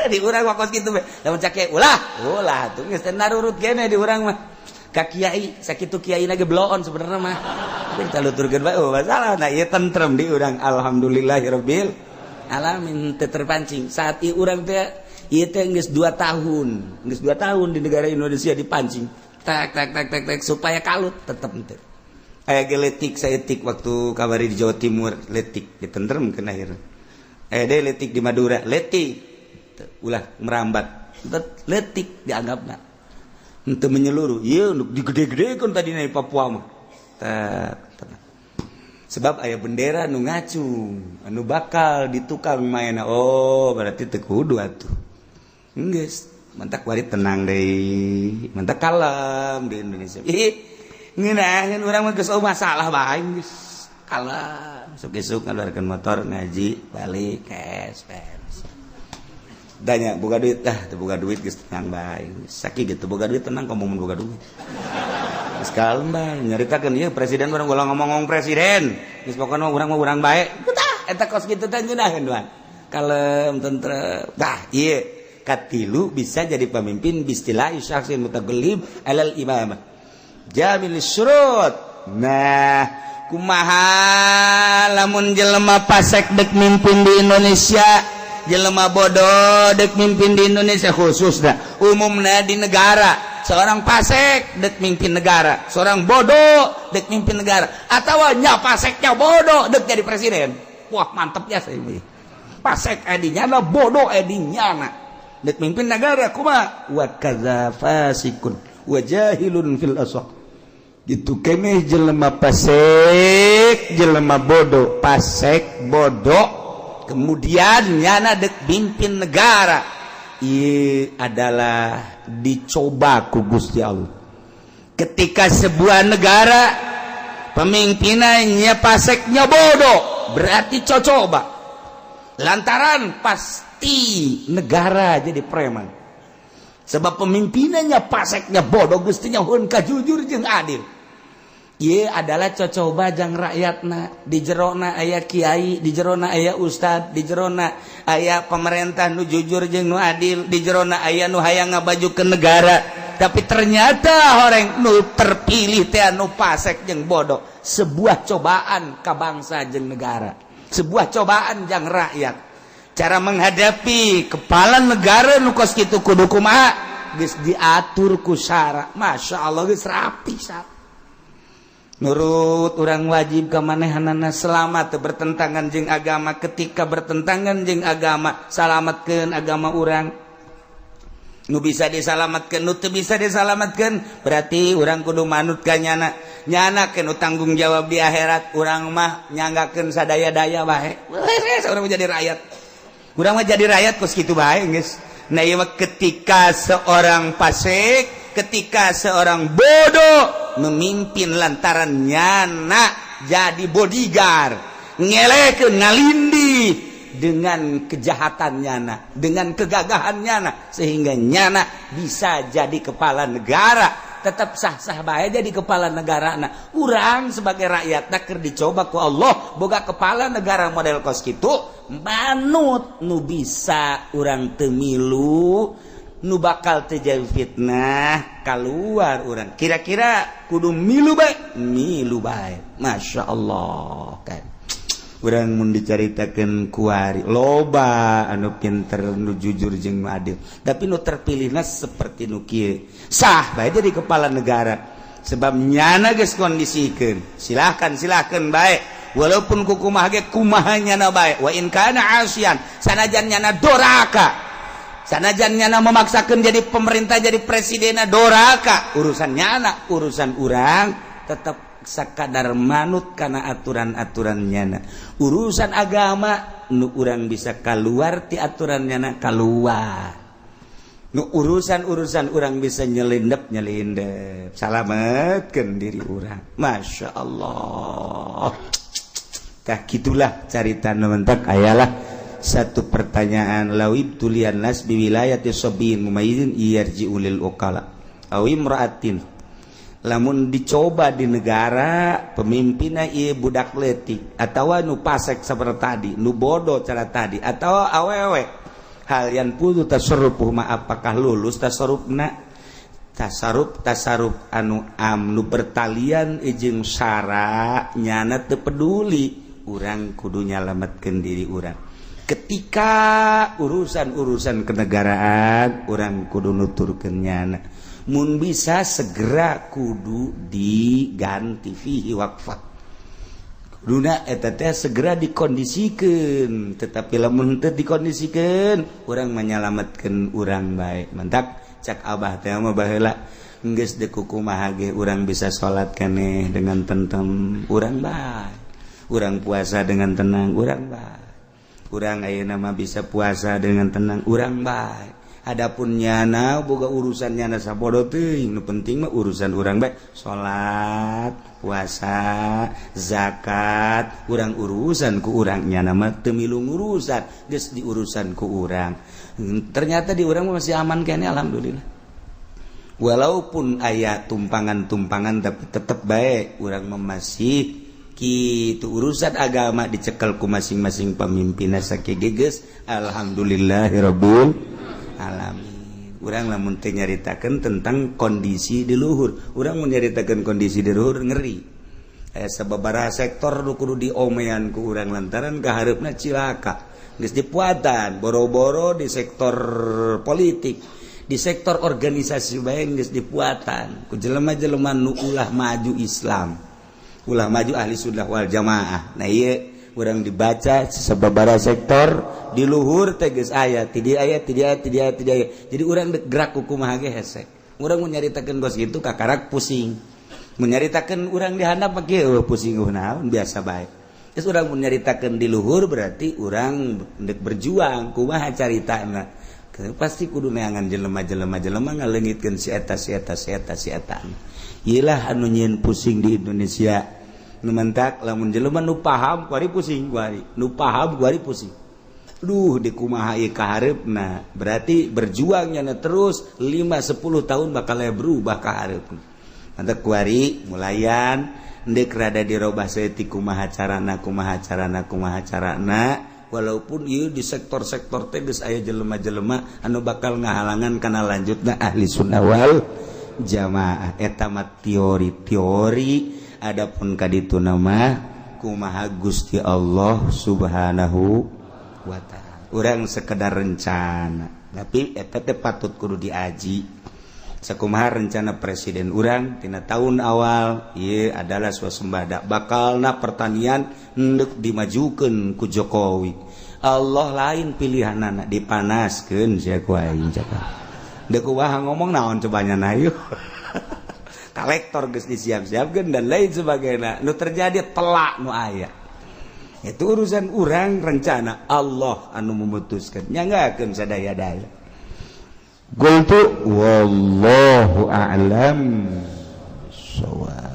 di urang mah kos kitu we. Lamun cak kiai ulah, ulah tuh geus teh narurut keneh di urang mah. Ka kiai sakitu, kiai ge bloon sebenarnya mah. Kita luturkeun bae, oh masalah. Nah, ieu tentrem di urang, alhamdulillahirabbil alamin, teu terpancing. Saat ieu urang teh ieu teh geus 2 tahun, geus 2 tahun di negara Indonesia dipancing. Tak tak tak tak tak supaya kalut tetep henteu. Aya ge letik saeutik waktu kabari di Jawa Timur, letik ditentremkeun akhirna. Aya deui letik di Madura, letik ulah merambat. Letik dianggapna. Henteu menyeluruh. Ieu nu digede-gedekeun tadi di Papua mah. Sebab aya bendera nu ngacung, anu bakal ditukang mainna. Oh, berarti teu kudu atuh. Geus, mantak wari tenang deui, mantak kalem di Indonesia. Ih, ngeunaheun urang mah geus masalah bae geus. Kalem, isuk-isuk ngaluarkeun motor ngaji, balik cash beres. Danya boga duit, ah teu boga duit geus tenang bae. Sakieu gitu boga duit tenang, komo mun boga duit. Geus kalem bae, nyaritakeun ieu presiden urang ulah ngomong-ngomong presiden. Geus pokona urang mah urang bae. Tah eta kos kitu teh ngeunaheun wan. Kalem, tentrem. Tah ieu katilu bisa jadi pemimpin bistilahi syakhsin mutagallib alal imamah. Jamil syurut. Nah, kumaha lamun jelema pasek dek mimpin di Indonesia, jelema bodoh dek mimpin di Indonesia khususnya, umumnya di negara, seorang pasek dek mimpin negara, seorang bodoh dek mimpin negara, atau nya paseknya bodoh dek jadi presiden? Wah, mantep ya saya ini. Pasek edinya na, bodoh edinya na, dek mimpin negara kumaha? Wa kadza fasikun wa jahilun fil asaq. Gitu keneh jelema pasek, jelema bodoh, pasek bodoh kemudian nyana dek mimpin negara. Ieu adalah dicoba ku Gusti Allah. Ketika sebuah negara pemimpinannya paseknya bodoh, berarti cocoba lantaran pasti negara jadi preman. Sebab pemimpinannya paseknya bodoh, gustinya hun jujur jeung adil. Ieu adalah cocoba jang rakyatna. Di jerona aya kiai, di jerona aya ustad, di jerona aya pemerintah nu jujur jeung nu adil, di jerona aya nu hayang ngabajukeun negara. Tapi ternyata orang nu terpilih teh anu pasek jeung bodoh. Sebuah cobaan ka bangsa jeung negara, sebuah cobaan jang rakyat. Cara menghadapi kepala negara nu kos kitu kudu kumaha? Geus diatur ku syara, Masya Allah, geus rapi syara. Nurut urang wajib ka manehanana selama teu bertentangan jeung agama. Ketika bertentangan jeung agama, salamatkeun agama urang nu bisa disalamatkeun. Nu teu bisa disalamatkeun, berarti urang kudu manut ka nyana. Nyana nu tanggung jawab di akhirat. Urang mah nyanggakeun sadaya-daya bae. Urang mah jadi rakyat, urang mah jadi rakyat kos kitu bae geus. Nah, ieu mah ketika seorang fasik, ketika seorang bodoh memimpin lantaran nyana jadi bodyguard, ngelekeun, ngalindi dengan kejahatan nyana, dengan kegagahan nyana, sehingga nyana bisa jadi kepala negara, tetap sah-sah bae jadi kepala negara. Nah, urang sebagai rakyat keur dicoba ku Allah boga kepala negara model kos kitu, manut. Nu bisa urang teu milu, nu bakal terjadi fitnah keluar. Urang kira-kira kudu milu bae, milu bae. Masya Allah, kan urang mun dicaritakeun kuari loba anu pinter, nu jujur jeung nu adil, tapi nu terpilihna seperti nu kieu. Sah bae jadi kepala negara sebab nyana geus kondisikeun. Silahkan, silahkan bae, walaupun kukumaha ge, kumaha nyana bae. Wa in kana asian, sanajan nyana doraka, sanajan nyana memaksakan jadi pemerintah, jadi presiden doraka, urusan nyana. Urusan urang tetap sakadar manut karena aturan-aturan nyana. Urusan agama, nu urang bisa keluar ti aturan nyana, keluar. Nu urusan-urusan urang bisa nyelindep, nyelindep, salametkeun diri urang. Masya Allah. Tah, gitulah carita. Mentak ayalah satu pertanyaan, law ibtuliyan nas biwilayati sabiyin mumayyizin yarji'u lil uqala aw imra'atin. Lamun dicoba di negara pemimpinna ieu budak leutik atawa nu pasek seperti tadi, nu bodoh cara tadi, atau awewe, hal yanfudzu tasarrufuh ma, apakah lulus tasarrufna? Tasarruf, tasarruf anu am, nu bertalian jeung syara, nyana teu peduli. Urang kudu nyalametkeun diri urang. Ketika urusan-urusan kenegaraan, urang kudu nuturkeun nyana. Mun bisa segera kudu diganti. Fihi waqfah. Kuduna eta teh segera dikondisikan, tetapi lamun teu dikondisikan, urang menyelamatkan urang bae. Mentak cak Abah teh mah baheula, geus deuk kumaha ge urang bisa salat keneh dengan tentrem, urang bae. Urang puasa dengan tenang, urang bae. Urang ayeuna mah bisa puasa dengan tenang, urang bae. Adapun nyana boga urusan nyana sabodo teuing, nu penting mah urusan urang bae. Salat, puasa, zakat, urang urusan ku urang. Nyana mah teu milu ngurusan, geus diurusan ku urang. Ternyata di urang masih aman kene, alhamdulillah. Walaupun aya tumpangan-tumpangan, tapi tetep bae urang masih kitu. Urusan agama dicekel ku masing-masing pemimpin sakieu geus, alhamdulillahirabbil alamin. Urang lamun teu nyaritakeun tentang kondisi di luhur, urang mun nyaritakeun kondisi di luhur ngeri. Aya sababaraha sektor nu kudu diomean ku urang lantaran kahareupna cilaka. Geus dipuatan boro-boro di sektor politik, di sektor organisasi bae geus dipuatan ku jelema-jelema nu ulah maju Islam, ulah maju ahli sunnah wal jamaah. Nah, ieu urang dibaca sababaraha sektor di luhur teh geus aya ti dieu, aya ti dieu, ti dieu, ti dieu. Jadi urang dek gerak ku kumaha ge hese. Urang mun nyaritakeun kos kitu kakarak pusing. Mun nyaritakeun urang di handap mah kieu, pusing naon, biasa bae. Terus urang mun nyaritakeun di luhur, berarti urang dek berjuang kumaha caritana, pasti kudu neangan jelema-jelema, jelema ngaleungitkeun si eta, si eta, si eta, si eta. Iyalah anu nyieun pusing di Indonesia. Nu mentak lamun jelema nu paham kuari pusing, kuari nu paham kuari pusing. Duh, di kumaha ieu kahareupna? Berarti berjuangnya terus 5 10 tahun bakal berubah kahareupna. Mantap kuari mulayan ndek rada dirobah saeutik, kumaha carana, kumaha carana, kumaha carana, walaupun ieu di sektor-sektor teh geus aya jelema-jelema anu bakal ngahalangan kana lanjutna Ahli Sunnah wal Jamaah. Eta mah teori-teori. Adapun kaditu nama kumaha Gusti Allah Subhanahu wa Ta'ala, urang sekedar rencana, tapi eta teh patut kudu diaji. Sakumaha rencana presiden urang tina tahun awal, ieu adalah swasembada, bakalna pertanian endek dimajukeun ku Jokowi. Allah lain pilihanana, dipanaskeun sia ku aing. Cakap dek kumaha, ngomong naon cobanya na yuk kolektor geus disiap-siapkeun dan lain sebagainya. Nu terjadi telak nu aya itu urusan urang rencana, Allah anu memutuskan, nyanggakeun sadaya-daya. Qultu wallahu a'lam shawab.